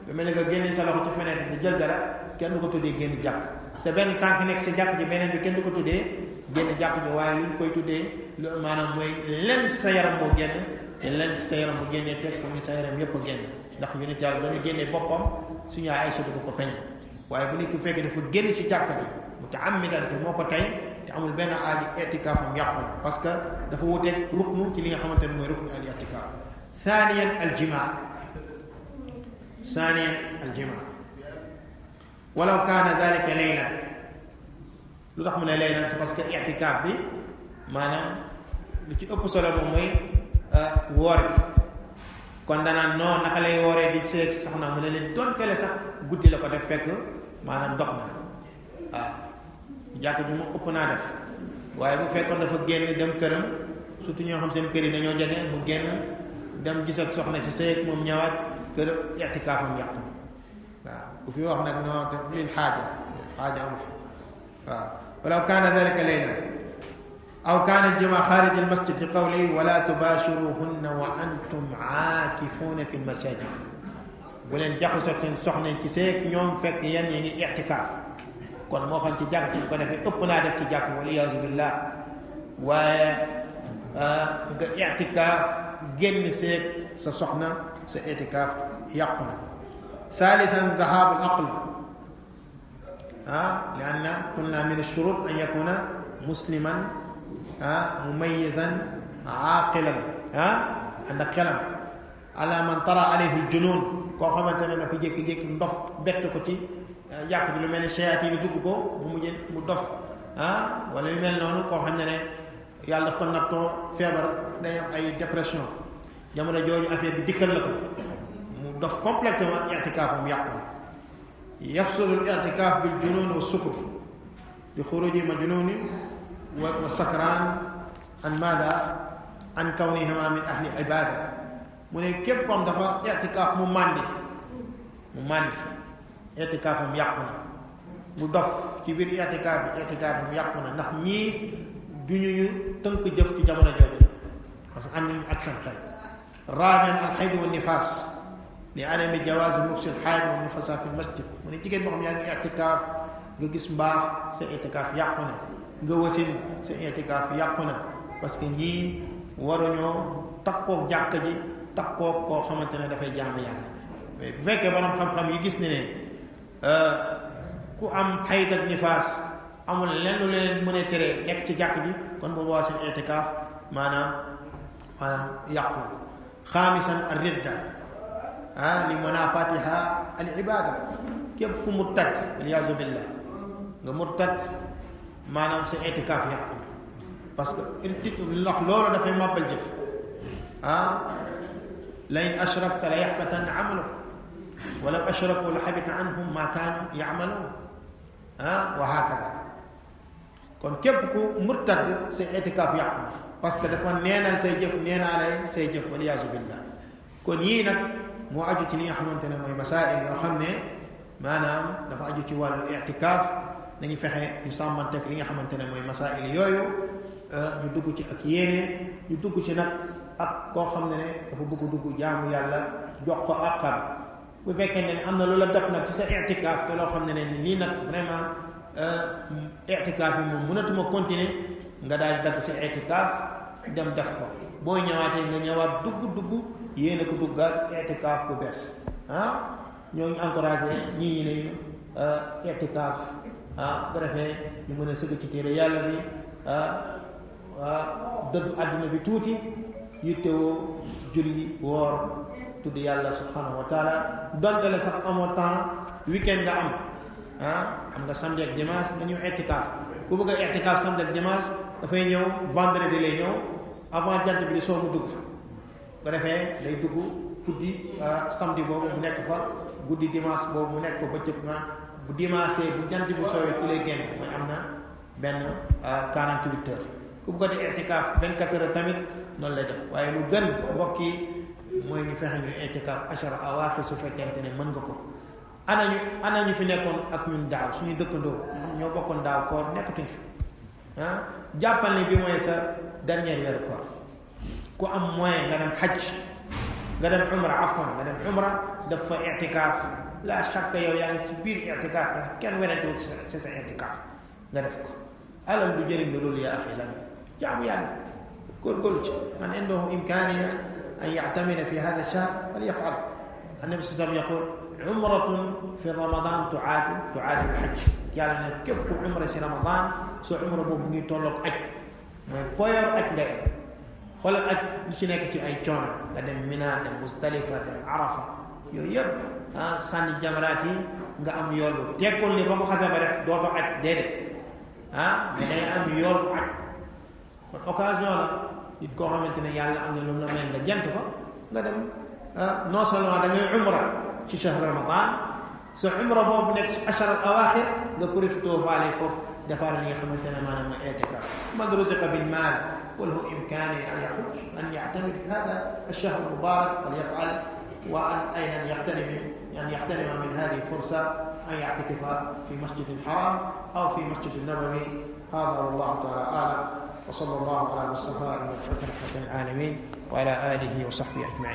lu mel ni nga génne sa loxo ci fenêtre di jël dara kenn du ko tuddee génn jàkk sa benn tànk nekk si jàkk ji beneen bi kenn du ko tuddee génn jàkk ji waaye lu ñu koy tuddee lu maanaam mooy lenn si sa yaram moo génn te lenn si sa yaram bu génnee teg ko ni sa yaram yépp a génn ndax yonent Yàlla ba mu génnee boppam suñu Aïcha du ko peñe waaye bu nit ku fekkee dafa génn si jàkk ji mutaammidan te moo ko tey te amul benn aaji i'tikaafam yàqu na parce que dafa wuteeg ruknu ci li nga xamante ne mooy ruknu al i'tikaaf thaniyan aljimaa walaw kaana dalika laylan lu tax mu ne laylan c'est parce que i'tikaaf bi maanaam lu ci ëpp solo moom mooy woor bi kon danaan non naka lay wooree di seeg soxna mu ne leen dontele sax guddi la ko def fekk maanaam dog na waaw jàkk bi mu ëpp naa def waaye bu fekkoon dafa génn dem këram surtout ñoo xam seen kër yi dañoo jege mu génn dem gis ak soxna si seeg moom ñëwaat kër i'tikaafam yàqu waaw bu fi wax nag non def lil xaaja amu fi waaw walaw kaana dalika laylan aw kaana al-jamaa xaarij al-masjid li qawli wala tubaashiruhunna wa antum aakifuuna fi al-masaajid bu leen jaxasoo seen soxna ci seeg ñoom fekk yéen yi ngi i'tikaaf kon moo xam ci jàkk ci ko defee ëpp naa def ci jàkk wal iyaazu billah waaye nga i'tikaaf génn seeg sa soxna sa i'tikaaf yàqu na thalithan dhahaabu al-aql lianna qulna min ash-shurut an yakuna musliman mumayyizan aaqilan ànd ak xelam ala man tara alayhi al-junun koo xamante ne dafa jékki-jékki ndof bett ko ci jàkk bi lu mel ne shayatin yi dugg ko mu mujj mu dof wala yu mel noonu koo xam ne yàlla daf ko nattoo feebar day am ay dépression jamono jooju affaire bi dikkal la ko mu dof complètement i'tikaafam yàqu na yafsulu al-i'tikaaf bil junun wa sukr bi xuruji majnuni wa sakraan an maada an kawnihima min ahli ibada mu ne képp comme dafa i'tikaaf mu màndi i'tikaafam yàqu na mu dof ci biir i'tikaafam yàqu na ndax ñii duñu ñu tënk jëf ci jamono jooju la parce que am nañu ak seen xel raabi'an al-hayd wa nifaas li adami jawaazi lubsi al-hayd wa nifaasa fi al-masjid mu ne jigéen boo xam yaa ngi i'tikaaf nga gis mbaax sa i'tikaaf yàqu na nga wasin sa i'tikaaf yàqu na parce que ñii waruñoo takkoo jàkk ji takkoo koo xamante ne dafay jaamu yàlla mais bu fekkee borom xam-xam yi gis ne ku am xayd ak nifaas amul lenn lu leen mën a tere nekk ci jàkk ji kon boobu waa seen i'tikaaf maanaam yàqu xaamisan ar-ridda li munafatiha al ibada képp ku murtad aliyasu billah nga murtad maanaam sa i'tikaaf yàqu na parce que ndax loolu dafay màbbal jëf la in ashrakta la yaxbatanna amaluk walaw ashraku la xabita anhum ma kaanu yacmaluun wa hakada kon képp ku murtad sa i'tikaaf yàqu na parce que dafa neenal say jëf neenaale say jëf waliyaasu billah kon yii nag moo aju ci li nga xamante ne mooy masaa'il yoo xam ne maanaam dafa aju ci wàllu i'tikaaf nañu fexe ñu sàmmanteeg li nga xamante ne mooy masaa'il yooyu ñu dugg ci ak yéene ñu dugg ci nag ak koo xam ne dafa bëgg dugg jaamu yàlla jox ko àqam bu fekkee ne am na loola dab nag ci sa i'tikaaf te loo xam ne lii nag vraiment i'tikaaf bi moom mënatuma continuer nga daal di dagg sa i'tikaaf dem def ko boo ñëwaatee nga ñëwaat dugg yéene ko duggaat i'tikaaf bu bees ñoo ngi encouragé ñii ñi ne i'tikaaf bu defee ñu mën a sëgg ci téere yàlla bi dëddu àdduna bi tuuti yittewoo julli woor tudd yàlla subhanahu wa taala donte la sax amoo temps weekend nga am xam nga samedi ak dimanche nga ñëw i'tikaaf ku bëgg a i'tikaaf samedi ak dimanche dafay ñëw vendredi lay ñëw avant jant bi di soo mu dugg fa bu defee day dugg guddi samedi boobu mu nekk fa guddi dimanche boobu mu nekk fa bëccëg bu dimanche bu jant bi soowee ci lay génn mooy am na benn 48 heures ku bëgg a di i'tikaaf 24 heures tamit noonu lay def waaye lu gën mbokk yi mooy ñu fexe ñu i'tikaaf ashara awaaxir su fekkente ne mën nga ko ana ñu fi nekkoon ak ñun daaw suñu dëkkandoo ñoo bokkoon daaw koor nekkatuñ fi jàppal ni bi mooy sa dernier weeru koor ku am moyen nga dem xaj nga dem umra afwan nga dem umra def fa i'tikaaf la shakka yow yaa ngi ci biir i'tikaaf la kenn werantewul ci sa i'tikaaf nga def ko alal du jëriñ lu dul yaa axi lan jaamu yàlla góorgóorlu ci man indahu imkaaniya an ya'tamina fi hada ash-shahr falyaf'al annabi sallallahu alayhi wa sallam yaqul umratun fi ramadan tu'aadil hajj yàlla ne képp ku umra si ramadan soo umra boobu ngi tolloog aj mooy fooyoor aj ngay am xoolal aj lu ci nekk ci ay coono nga dem Mina dem Muzdalifa dem Arafa yooyu yëpp sànni jamaraat yi nga am yool bu tekkul ni ba ko xasee ba def dootoo aj déedéet mais day am yool bu aj kon occasion la nit koo xamante ne yàlla am na lu mu la may nga jant ko nga dem non seulement da ngay umra ci shahr ramadan sa umra boobu nekk ci ashar al awaxir nga profité faale foofu defaale li nga xamante ne maanaam ma i'tikaf man ruziqa bil mal وله إمكانه أن يحج أن يعتمد في هذا الشهر المبارك فليفعل وأن أيضا يغتنم من هذه الفرصة أن يعتكف في مسجد الحرام أو في مسجد النبوي هذا والله تعالى أعلم وصلى الله على مصطفى المبعوث رحمة للعالمين وعلى آله وصحبه أجمعين